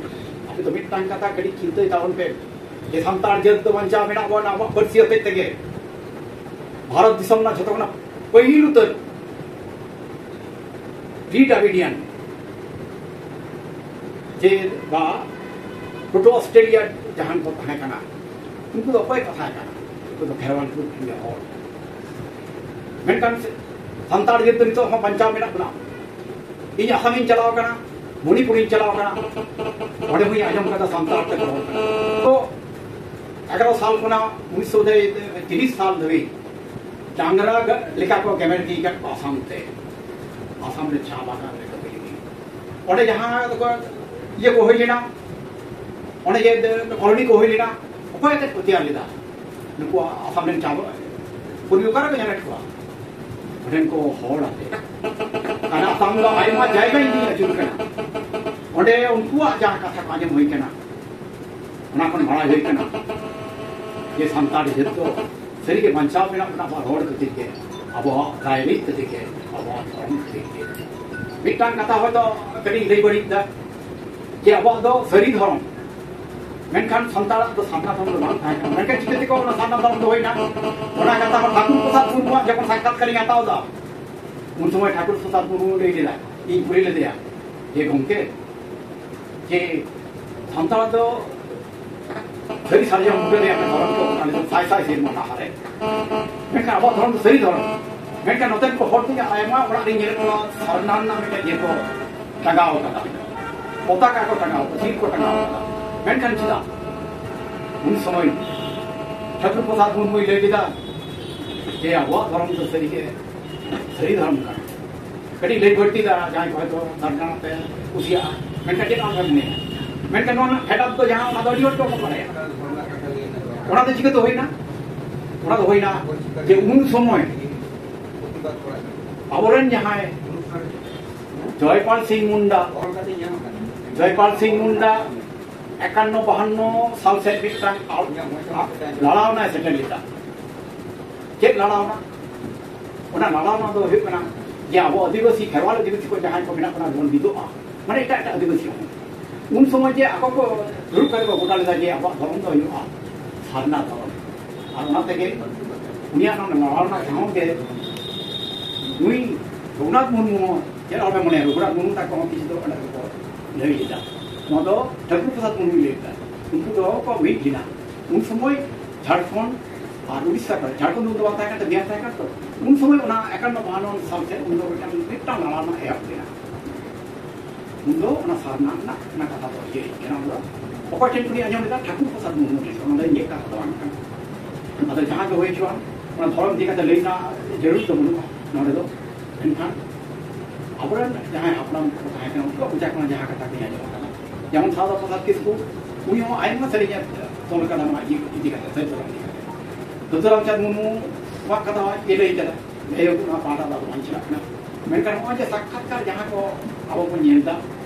ᱟᱯᱮ ᱫᱚ ᱢᱤᱫᱴᱟᱝ ᱠᱟᱛᱷᱟ ᱠᱟᱹᱴᱤᱡ ᱪᱤᱱᱛᱟᱹᱭ ᱛᱟᱵᱚᱱ ᱯᱮ, ᱡᱮ ᱥᱟᱱᱛᱟᱲ ᱡᱟᱹᱛ ᱫᱚ ᱵᱟᱧᱪᱟᱣ ᱢᱮᱱᱟᱜ ᱵᱚᱱᱟ ᱟᱵᱚᱣᱟᱜ ᱯᱟᱹᱨᱥᱤ ᱦᱚᱛᱮᱡ ᱛᱮᱜᱮ᱾ ᱵᱷᱟᱨᱚᱛ ᱫᱤᱥᱚᱢ ᱨᱮᱱᱟᱜ ᱡᱷᱚᱛᱚ ᱠᱷᱚᱱᱟᱜ ᱯᱟᱹᱦᱤᱞ ᱩᱛᱟᱹᱨ ᱯᱨᱤ ᱰᱨᱟᱵᱤᱰᱤᱭᱟᱱ ᱡᱮ ᱵᱟ ᱯᱨᱳᱴᱳ ᱚᱥᱴᱨᱮᱞᱤᱭᱟ ᱡᱟᱦᱟᱸ ᱠᱚ ᱛᱟᱦᱮᱸ ᱠᱟᱱᱟ, ᱩᱱᱠᱩ ᱫᱚ ᱚᱠᱚᱭ ᱠᱚ ᱛᱟᱦᱮᱸ ᱠᱟᱱᱟ? ᱩᱱᱠᱩ ᱫᱚ ᱠᱷᱮᱨᱣᱟᱞ ᱠᱚ ᱦᱚᱲ᱾ ᱢᱮᱱᱠᱷᱟᱱ ᱥᱟᱱᱛᱟᱲ ᱡᱟᱹᱛ ᱫᱚ ᱱᱤᱛᱚᱜ ᱦᱚᱸ ᱵᱟᱧᱪᱟᱣ ᱢᱮᱱᱟᱜ ᱵᱚᱱᱟ᱾ ᱤᱧ ᱟᱥᱟᱢᱤᱧ ᱪᱟᱞᱟᱣ ᱠᱟᱱᱟ, ᱢᱚᱱᱤᱯᱩᱨᱤᱧ ᱪᱟᱞᱟᱣ ᱠᱟᱱᱟ, ᱚᱸᱰᱮ ᱦᱚᱸᱧ ᱟᱸᱡᱚᱢ ᱠᱟᱫᱟ ᱥᱟᱱᱛᱟᱲ ᱛᱮᱠᱚ ᱨᱚᱲ ᱠᱟᱱᱟ᱾ ᱛᱚ ᱮᱜᱟᱨᱚ ᱥᱟᱞ ᱠᱷᱚᱱᱟᱜ ᱩᱱᱤᱥᱥᱚ ᱛᱤᱨᱤᱥ ᱥᱟᱞ ᱫᱷᱟᱹᱵᱤᱡ ᱰᱟᱝᱨᱟ ᱜᱟ-, ᱞᱮᱠᱟ ᱠᱚ ᱜᱮᱢᱮᱨ ᱤᱫᱤ ᱟᱠᱟᱫ ᱠᱚᱣᱟ ᱟᱥᱟᱢ ᱛᱮ᱾ ᱟᱥᱟᱢ ᱨᱮ ᱪᱟ ᱵᱟᱜᱟᱱ ᱨᱮ ᱠᱟᱹᱢᱤ ᱞᱟᱹᱜᱤᱫ᱾ ᱚᱸᱰᱮ ᱡᱟᱦᱟᱸ ᱫᱚᱠᱚ ᱤᱭᱟᱹ ᱠᱚ ᱦᱩᱭ ᱞᱮᱱᱟ, ᱚᱸᱰᱮ ᱡᱮ ᱠᱚᱞᱚᱱᱤ ᱠᱚ ᱦᱩᱭ ᱞᱮᱱᱟ, ᱚᱠᱚᱭ ᱟᱛᱮᱫ ᱠᱚ ᱛᱮᱭᱟᱨ ᱞᱮᱫᱟ? ᱱᱩᱠᱩ ᱟᱥᱟᱢ ᱨᱮᱱ ᱪᱟ ᱵᱟ-, ᱠᱚᱨᱢᱤ ᱚᱠᱟ ᱨᱮᱠᱚ ᱧᱟᱢᱮᱫ ᱠᱚᱣᱟ? ᱚᱸᱰᱮᱱ ᱠᱚ ᱦᱚᱲ ᱟᱛᱮ᱾ ᱠᱟᱨᱚᱱ ᱟᱥᱟᱢ ᱫᱚ ᱟᱭᱢᱟ ᱡᱟᱭᱜᱟ ᱤᱧ ᱟᱹᱪᱩᱨ ᱠᱟᱱᱟ᱾ ᱚᱸᱰᱮ ᱩᱱᱠᱩᱣᱟᱜ ᱡᱟᱦᱟᱸ ᱠᱟᱛᱷᱟ ᱠᱚ ᱟᱸᱡᱚᱢ ᱦᱩᱭ ᱠᱟᱱᱟ, ᱚᱱᱟ ᱠᱷᱚᱱ ᱵᱟᱲᱟᱭ ᱦᱩᱭ ᱠᱟᱱᱟ ᱡᱮ ᱥᱟᱱᱛᱟᱲ ᱡᱟᱹᱛ ᱫᱚ ᱥᱟᱹᱨᱤᱜᱮ ᱵᱟᱧᱪᱟᱣ ᱢᱮᱱᱟᱜ ᱵᱚᱱᱟ ᱟᱵᱚᱣᱟᱜ ᱨᱚᱲ ᱠᱷᱟᱹᱛᱤᱨ ᱜᱮ, ᱟᱵᱚᱣᱟᱜ ᱨᱟᱭᱨᱤᱛ ᱠᱷᱟᱹᱛᱤᱨ ᱜᱮ, ᱟᱵᱚᱣᱟᱜ ᱫᱷᱚᱨᱚᱢ ᱠᱷᱟᱹᱛᱤᱨ ᱜᱮ᱾ ᱢᱤᱫᱴᱟᱝ ᱠᱟᱛᱷᱟ ᱦᱚᱭᱛᱚ ᱠᱟᱹᱴᱤᱡ ᱞᱟᱹᱭ ᱵᱟᱹᱲᱤᱡ ᱫᱟ, ᱡᱮ ᱟᱵᱚᱣᱟᱜ ᱫᱚ ᱥᱟᱹᱨᱤ ᱫᱷᱚᱨᱚᱢ, ᱢᱮᱱᱠᱷᱟᱱ ᱥᱟᱱᱛᱟᱲᱟᱜ ᱫᱚ ᱥᱟᱨᱱᱟ ᱫᱷᱚᱨᱚᱢ ᱫᱚ ᱵᱟᱝ ᱛᱟᱦᱮᱸ ᱠᱟᱱᱟ᱾ ᱢᱮᱱᱠᱷᱟᱱ ᱪᱤᱠᱟᱹ ᱛᱮᱠᱚ ᱚᱱᱟ ᱥᱟᱨᱱᱟ ᱫᱷᱚᱨᱚᱢ ᱫᱚ ᱦᱩᱭᱱᱟ? ᱚᱱᱟ ᱠᱟᱛᱷᱟ ᱦᱚᱸ ᱴᱷᱟᱹᱠᱩᱨ ᱯᱨᱚᱥᱟᱫᱽ ᱢᱩᱨᱢᱩᱣᱟᱜ ᱡᱚᱠᱷᱚᱱ ᱥᱟᱠᱠᱷᱟᱛᱠᱟᱨᱤᱧ ᱦᱟᱛᱟᱣ ᱫᱟ, ᱩᱱ ᱥᱚᱢᱚᱭ ᱴᱷᱟᱹᱠᱩᱨ ᱯᱨᱚᱥᱟᱫᱽ ᱢᱩᱨᱢᱩ ᱞᱟᱹᱭ ᱞᱮᱫᱟ, ᱤᱧ ᱠᱩᱞᱤ ᱞᱮᱫᱮᱭᱟ ᱡᱮ, "ᱜᱚᱢᱠᱮ, ᱡᱮ ᱥᱟᱱᱛᱟᱲ ᱫᱚ ᱥᱟᱹᱨᱤ ᱥᱟᱨᱡᱚᱢ ᱵᱩᱴᱟᱹ ᱨᱮᱭᱟᱜ ᱫᱷᱚᱨᱚᱢ ᱠᱚ ᱚᱱᱟ ᱫᱚ ᱥᱟᱭ ᱥᱟᱭ ᱥᱮᱨᱢᱟ ᱞᱟᱦᱟᱨᱮ᱾ ᱢᱮᱱᱠᱷᱟᱱ ᱟᱵᱚᱣᱟᱜ ᱫᱷᱚᱨᱚᱢ ᱫᱚ ᱥᱟᱹᱨᱤ ᱫᱷᱚᱨᱚᱢ᱾ ᱢᱮᱱᱠᱷᱟᱱ ᱱᱚᱛᱮᱱ ᱠᱚ ᱦᱚᱲ ᱛᱮᱜᱮ ᱟᱭᱢᱟ ᱚᱲᱟᱜ ᱨᱤᱧ ᱧᱮᱞᱮᱫ ᱠᱚᱣᱟ, ᱥᱟᱨᱱᱟ ᱨᱮᱱᱟᱜ ᱢᱤᱫᱴᱮᱱ ᱤᱭᱟᱹ ᱠᱚ ᱴᱟᱸᱜᱟᱣ ᱠᱟᱫᱟ, ᱯᱚᱛᱟᱠᱟ ᱠᱚ ᱴᱟᱸᱜᱟᱣ ᱠᱟᱫᱟ, ᱥᱤᱞ ᱠᱚ ᱴᱟᱸᱜᱟᱣ ᱠᱟᱫᱟ᱾ ᱢᱮᱱᱠᱷᱟᱱ ᱪᱮᱫᱟᱜ? ᱩᱱ ᱥᱚᱢᱚᱭ ᱴᱷᱟᱹᱠᱩᱨ ᱯᱨᱚᱥᱟᱫᱽ ᱢᱩᱨᱢᱩᱭ ᱞᱟᱹᱭ ᱞᱮᱫᱟ ᱡᱮ ᱟᱵᱚᱣᱟᱜ ᱫᱷᱚᱨᱚᱢ ᱫᱚ ᱥᱟᱹᱨᱤᱜᱮ ᱥᱟᱹᱨᱤ ᱫᱷᱚᱨᱚᱢ ᱠᱟᱱᱟ᱾ ᱠᱟᱹᱴᱤᱡ ᱞᱟᱹᱭ ᱵᱟᱹᱲᱛᱤ ᱫᱟ, ᱡᱟᱦᱟᱸᱭ ᱠᱚ ᱦᱚᱭᱛᱳ ᱥᱟᱨᱱᱟ ᱯᱮ ᱠᱩᱥᱤᱭᱟᱜᱼᱟ, ᱢᱮᱱᱠᱷᱟᱱ ᱪᱮᱫ ᱟᱢ ᱢᱮᱱᱟ? ᱢᱮᱱᱠᱷᱟᱱ ᱱᱚᱣᱟ ᱨᱮᱱᱟᱜ ᱯᱷᱮᱰᱟᱛ ᱫᱚ ᱡᱟᱦᱟᱸ, ᱚᱱᱟ ᱫᱚ ᱟᱹᱰᱤ ᱦᱚᱲ ᱠᱚ ᱵᱟᱲᱟᱭᱟ᱾ ᱚᱱᱟ ᱫᱚ ᱪᱤᱠᱟᱹᱛᱮ ᱦᱩᱭᱱᱟ? ᱚᱱᱟ ᱫᱚ ᱦᱩᱭᱱᱟ ᱡᱮ ᱩᱱ ᱥᱚᱢᱚᱭ ᱟᱵᱚᱨᱮᱱ ᱡᱟᱦᱟᱸᱭ ᱡᱚᱭᱯᱟᱞ ᱥᱤᱝ ᱢᱩᱱᱰᱟ, ᱡᱚᱭᱯᱟᱞ ᱥᱤᱝ ᱢᱩᱱᱰᱟ ᱮᱠᱟᱱᱱᱚ ᱵᱟᱦᱟᱱᱱᱚ ᱥᱟᱞ ᱥᱮᱫ ᱢᱤᱫᱴᱟᱝ ᱟᱞ-, ᱞᱟᱲᱟᱣᱱᱟᱭ ᱥᱮᱴᱮᱨ ᱞᱮᱫᱟ᱾ ᱪᱮᱫ ᱞᱟᱲᱟᱣᱱᱟ? ᱚᱱᱟ ᱞᱟᱲᱟᱣᱱᱟ ᱫᱚ ᱦᱩᱭᱩᱜ ᱠᱟᱱᱟ ᱡᱮ ᱟᱵᱚ ᱟᱹᱫᱤᱵᱟᱹᱥᱤ, ᱠᱷᱮᱨᱣᱟᱞ ᱟᱹᱫᱤᱵᱟᱹᱥᱤ ᱠᱚ ᱡᱟᱦᱟᱸᱭ ᱠᱚ ᱢᱮᱱᱟᱜ ᱵᱚᱱᱟ, ᱵᱚᱱ ᱢᱤᱫᱚᱜᱼᱟ, ᱢᱟᱱᱮ ᱮᱴᱟᱜ ᱮᱴᱟᱜ ᱟᱹᱫᱤᱵᱟᱹᱥᱤ ᱦᱚᱸ᱾ ᱩᱱ ᱥᱚᱢᱚᱭ ᱡᱮ ᱟᱠᱚ ᱠᱚ ᱫᱩᱲᱩᱵ ᱠᱟᱛᱮ ᱠᱚ ᱜᱚᱴᱟ ᱞᱮᱫᱟ ᱡᱮ ᱟᱵᱚᱣᱟᱜ ᱫᱷᱚᱨᱚᱢ ᱫᱚ ᱦᱩᱭᱩᱜᱼᱟ ᱥᱟᱨᱱᱟ ᱫᱷᱚᱨᱚᱢ᱾ ᱟᱨ ᱚᱱᱟ ᱛᱮᱜᱮ ᱩᱱᱤᱭᱟᱜ ᱱᱚᱣᱟ ᱞᱟᱲᱟᱣᱱᱟ ᱥᱟᱶ ᱜᱮ ᱱᱩᱭ ᱨᱚᱜᱷᱩᱱᱟᱛᱷ ᱢᱩᱨᱢᱩ ᱦᱚᱸ ᱪᱮᱫ ᱦᱚᱸ ᱵᱟᱭ ᱢᱚᱱᱮᱭᱟ᱾ ᱨᱚᱜᱷᱩᱱᱟᱛᱷ ᱢᱩᱨᱢᱩ ᱛᱟᱠᱚ ᱦᱚᱸ ᱠᱤᱪᱷᱩ ᱫᱚ ᱚᱸᱰᱮ ᱠᱚ ᱞᱟᱹᱭ ᱞᱮᱫᱟ᱾ ᱱᱚᱣᱟ ᱫᱚ ᱴᱷᱟᱹᱠᱩᱨ ᱯᱨᱚᱥᱟᱫᱽ ᱢᱩᱨᱢᱩᱭ ᱞᱟᱹᱭ ᱞᱮᱫᱟ᱾ ᱩᱱᱠᱩ ᱫᱚ ᱠᱚ ᱢᱤᱫ ᱞᱮᱱᱟ᱾ ᱩᱱ ᱥᱚᱢᱚᱭ ᱡᱷᱟᱲᱠᱷᱚᱸᱰ ᱟᱨ ᱩᱲᱤᱥᱥᱟ ᱠᱚᱨᱮ, ᱡᱷᱟᱲᱠᱷᱚᱸᱰ ᱩᱱ ᱫᱚ ᱵᱟᱝ ᱛᱟᱦᱮᱸ ᱠᱟᱱ ᱛᱮ, ᱵᱤᱦᱟᱨ ᱛᱟᱦᱮᱸ ᱠᱟᱱ ᱛᱚ, ᱩᱱ ᱥᱚᱢᱚᱭ ᱚᱱᱟ ᱮᱠᱟᱱᱱᱚ ᱵᱟᱦᱟᱱᱱᱚ ᱥᱟᱞ ᱥᱮᱫ ᱩᱱ ᱫᱚ ᱢᱤᱫᱴᱟᱝ, ᱢᱤᱫᱴᱟᱝ ᱞᱟᱲᱟᱣᱱᱟ ᱮᱦᱚᱵ ᱞᱮᱱᱟ᱾ ᱩᱱ ᱫᱚ ᱚᱱᱟ ᱥᱟᱨᱱᱟ ᱨᱮᱱᱟᱜ ᱚᱱᱟ ᱠᱟᱛᱷᱟ ᱫᱚ ᱤᱭᱟᱹ ᱦᱮᱡ ᱠᱟᱱᱟ᱾ ᱩᱱ ᱫᱚ ᱚᱠᱚᱭ ᱴᱷᱮᱱ ᱠᱷᱚᱱᱤᱧ ᱟᱸᱡᱚᱢ ᱞᱮᱫᱟ? ᱴᱷᱟᱹᱠᱩᱨ ᱯᱨᱚᱥᱟᱫᱽ ᱢᱩᱨᱢᱩ ᱴᱷᱮᱱ ᱠᱷᱚᱱ᱾ ᱚᱱᱟ ᱫᱚ ᱤᱧᱟᱹᱜ ᱠᱟᱛᱷᱟ ᱫᱚ ᱵᱟᱝ ᱠᱟᱱᱟ᱾ ᱟᱫᱚ ᱡᱟᱦᱟᱸ ᱜᱮ ᱦᱩᱭ ᱦᱚᱪᱚᱣᱟᱱ, ᱚᱱᱟ ᱫᱷᱚᱨᱚᱢ ᱤᱫᱤ ᱠᱟᱛᱮ ᱞᱟᱹᱭ ᱨᱮᱱᱟᱜ ᱡᱟᱹᱨᱩᱲ ᱫᱚ ᱵᱟᱹᱱᱩᱜᱼᱟ ᱱᱚᱰᱮ ᱫᱚ᱾ ᱢᱮᱱᱠᱷᱟᱱ ᱟᱵᱚᱨᱮᱱ ᱡᱟᱦᱟᱸᱭ ᱦᱟᱯᱲᱟᱢ ᱠᱚ ᱛᱟᱦᱮᱸ ᱠᱟᱱᱟ, ᱩᱱᱠᱩᱣᱟᱜ ᱢᱚᱪᱟ ᱠᱷᱚᱱ ᱡᱟᱦᱟᱸ ᱠᱟᱛᱷᱟ ᱠᱚᱧ ᱟᱸᱡᱚᱢ ᱟᱠᱟᱫᱟ, ᱡᱮᱢᱚᱱ ᱥᱟᱨᱚᱫᱟ ᱯᱨᱚᱥᱟᱫᱽ ᱠᱤᱥᱠᱩ, ᱩᱱᱤ ᱦᱚᱸ ᱟᱭᱢᱟ ᱥᱮᱨᱮᱧ ᱮ ᱛᱚᱞ ᱟᱠᱟᱫᱟ ᱱᱚᱣᱟ ᱤᱭᱟᱹ ᱤᱫᱤ ᱠᱟᱛᱮ, ᱥᱟᱹᱨᱤ ᱫᱷᱚᱨᱚᱢ ᱤᱫᱤ ᱠᱟᱛᱮ᱾ ᱫᱩᱫᱷᱩᱨᱟᱢ ᱪᱟᱸᱫᱽ ᱢᱩᱨᱢᱩᱣᱟᱜ ᱠᱟᱛᱷᱟ ᱦᱚᱸ ᱟᱡ ᱜᱮ ᱞᱟᱹᱭ ᱠᱟᱫᱟ᱾ ᱡᱟᱭᱦᱳᱠ, ᱚᱱᱟ ᱯᱟᱦᱴᱟ ᱫᱚ ᱟᱫᱚ ᱵᱟᱝ ᱪᱟᱞᱟᱜ ᱠᱟᱱᱟ᱾ ᱢᱮᱱᱠᱷᱟᱱ ᱱᱚᱜᱼᱚᱭ ᱡᱮ ᱥᱟᱠᱠᱷᱟᱛᱠᱟᱨ ᱡᱟᱦᱟᱸ ᱠᱚ ᱟᱵᱚ ᱵᱚᱱ ᱧᱮᱞ ᱮᱫᱟ,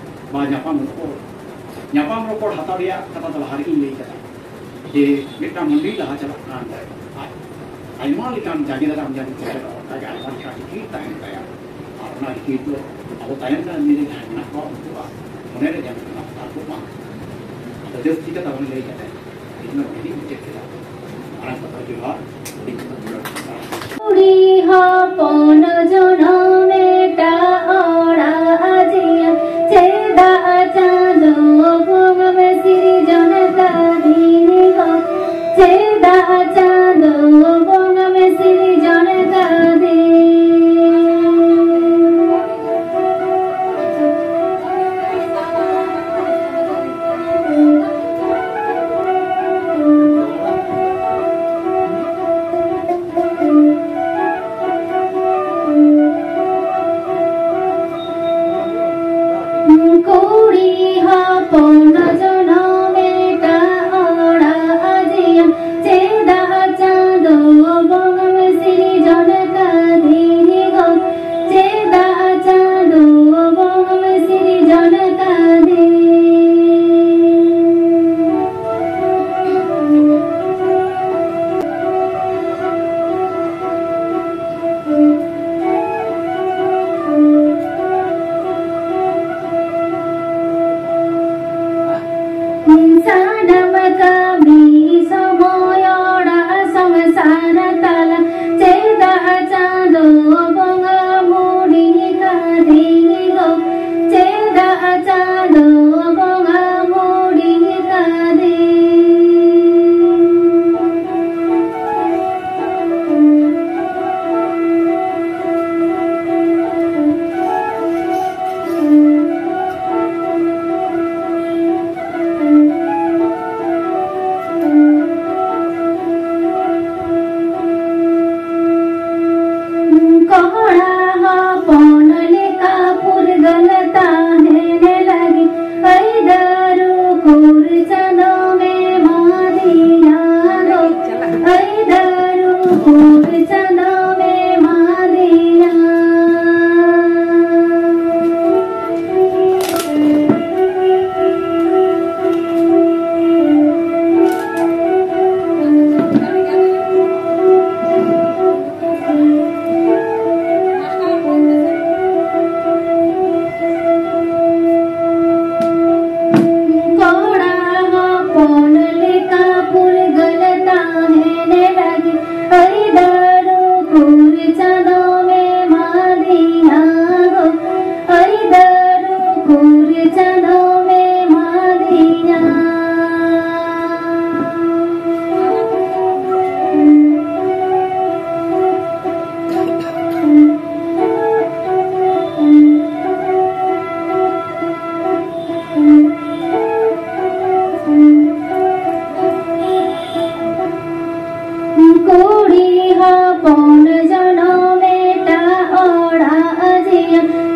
ᱵᱟ ᱧᱟᱯᱟᱢ ᱨᱚᱯᱚᱲ, ᱧᱟᱯᱟᱢ ᱨᱚᱯᱚᱲ ᱦᱟᱛᱟᱣ ᱨᱮᱭᱟᱜ ᱠᱟᱛᱷᱟ ᱫᱚ ᱞᱟᱦᱟ ᱨᱮᱜᱤᱧ ᱞᱟᱹᱭ ᱠᱟᱫᱟ ᱡᱮ ᱢᱤᱫᱴᱟᱝ ᱢᱟᱹᱱᱢᱤ ᱞᱟᱦᱟ ᱪᱟᱞᱟᱜ ᱠᱟᱱ ᱛᱟᱭ, ᱟᱡ ᱟᱭᱢᱟ ᱞᱮᱠᱟᱱ ᱡᱟᱸᱜᱮ ᱫᱟᱨᱟᱢ ᱡᱟᱹᱨᱩᱲ ᱛᱟᱦᱮᱸ ᱠᱟᱱᱟ, ᱚᱱᱠᱟᱜᱮ ᱟᱭᱢᱟ ᱞᱮᱠᱟᱱ ᱨᱤᱠᱤᱲ ᱛᱟᱦᱮᱱ ᱛᱟᱭᱟ᱾ ᱟᱨ ᱚᱱᱟ ᱨᱤᱠᱤᱲ ᱫᱚ ᱟᱵᱚ ᱛᱟᱭᱚᱢ ᱫᱟᱨᱟᱢ ᱫᱤᱱ ᱨᱮ ᱡᱟᱦᱟᱸᱭ ᱢᱮᱱᱟᱜ ᱠᱚᱣᱟ, ᱩᱱᱠᱩᱣᱟᱜ ᱢᱚᱱᱮ ᱨᱮ ᱡᱮᱱᱚ ᱚᱱᱟ ᱟᱞᱯᱚᱜ ᱢᱟ᱾ ᱟᱫᱚ ᱡᱟᱹᱥᱛᱤ ᱠᱟᱛᱷᱟ ᱵᱟᱝ ᱞᱟᱹᱭ ᱠᱟᱛᱮ ᱤᱧ ᱫᱚ ᱱᱚᱰᱮ ᱜᱤᱧ ᱢᱩᱪᱟᱹᱫ ᱠᱮᱫᱟ᱾ ᱢᱟᱨᱟᱝ ᱠᱟᱛᱷᱟ ᱡᱚᱦᱟᱨ, ᱦᱩᱰᱤᱧ ᱠᱟᱛᱷᱟ ᱡᱚᱦᱟᱨ᱾ ᱠᱩᱲᱤ ᱦᱚᱯᱚᱱ ᱡᱚᱱᱚᱢ ᱮᱴᱟᱜ ᱚᱲᱟᱜ ᱡᱤᱭᱚᱱ, ᱪᱮᱫᱟᱜ ᱪᱟᱸᱫᱚ ᱵᱚᱸᱜᱟᱢ ᱥᱤᱨᱡᱚᱱ ᱠᱟᱫᱤᱧᱟ? ᱪᱟᱸᱫᱚ ᱵᱚᱸᱜᱟ ᱢᱮ ᱥᱤᱨᱡᱚᱱ ᱠᱟᱫᱮ᱾ ᱠᱩᱲᱤ ᱦᱚᱯᱚᱱ ᱡᱚᱱᱚᱢ ᱮᱴᱟᱜ ᱚᱲᱟᱜ ᱡᱤᱭᱚᱱ ᱪᱮᱫᱟᱜ ᱠᱩᱲᱤ ᱦᱚᱯᱚᱱ ᱡᱚᱱᱚᱢ ᱮᱴᱟᱜ ᱚᱲᱟᱜ ᱡᱤᱭᱚᱱ᱾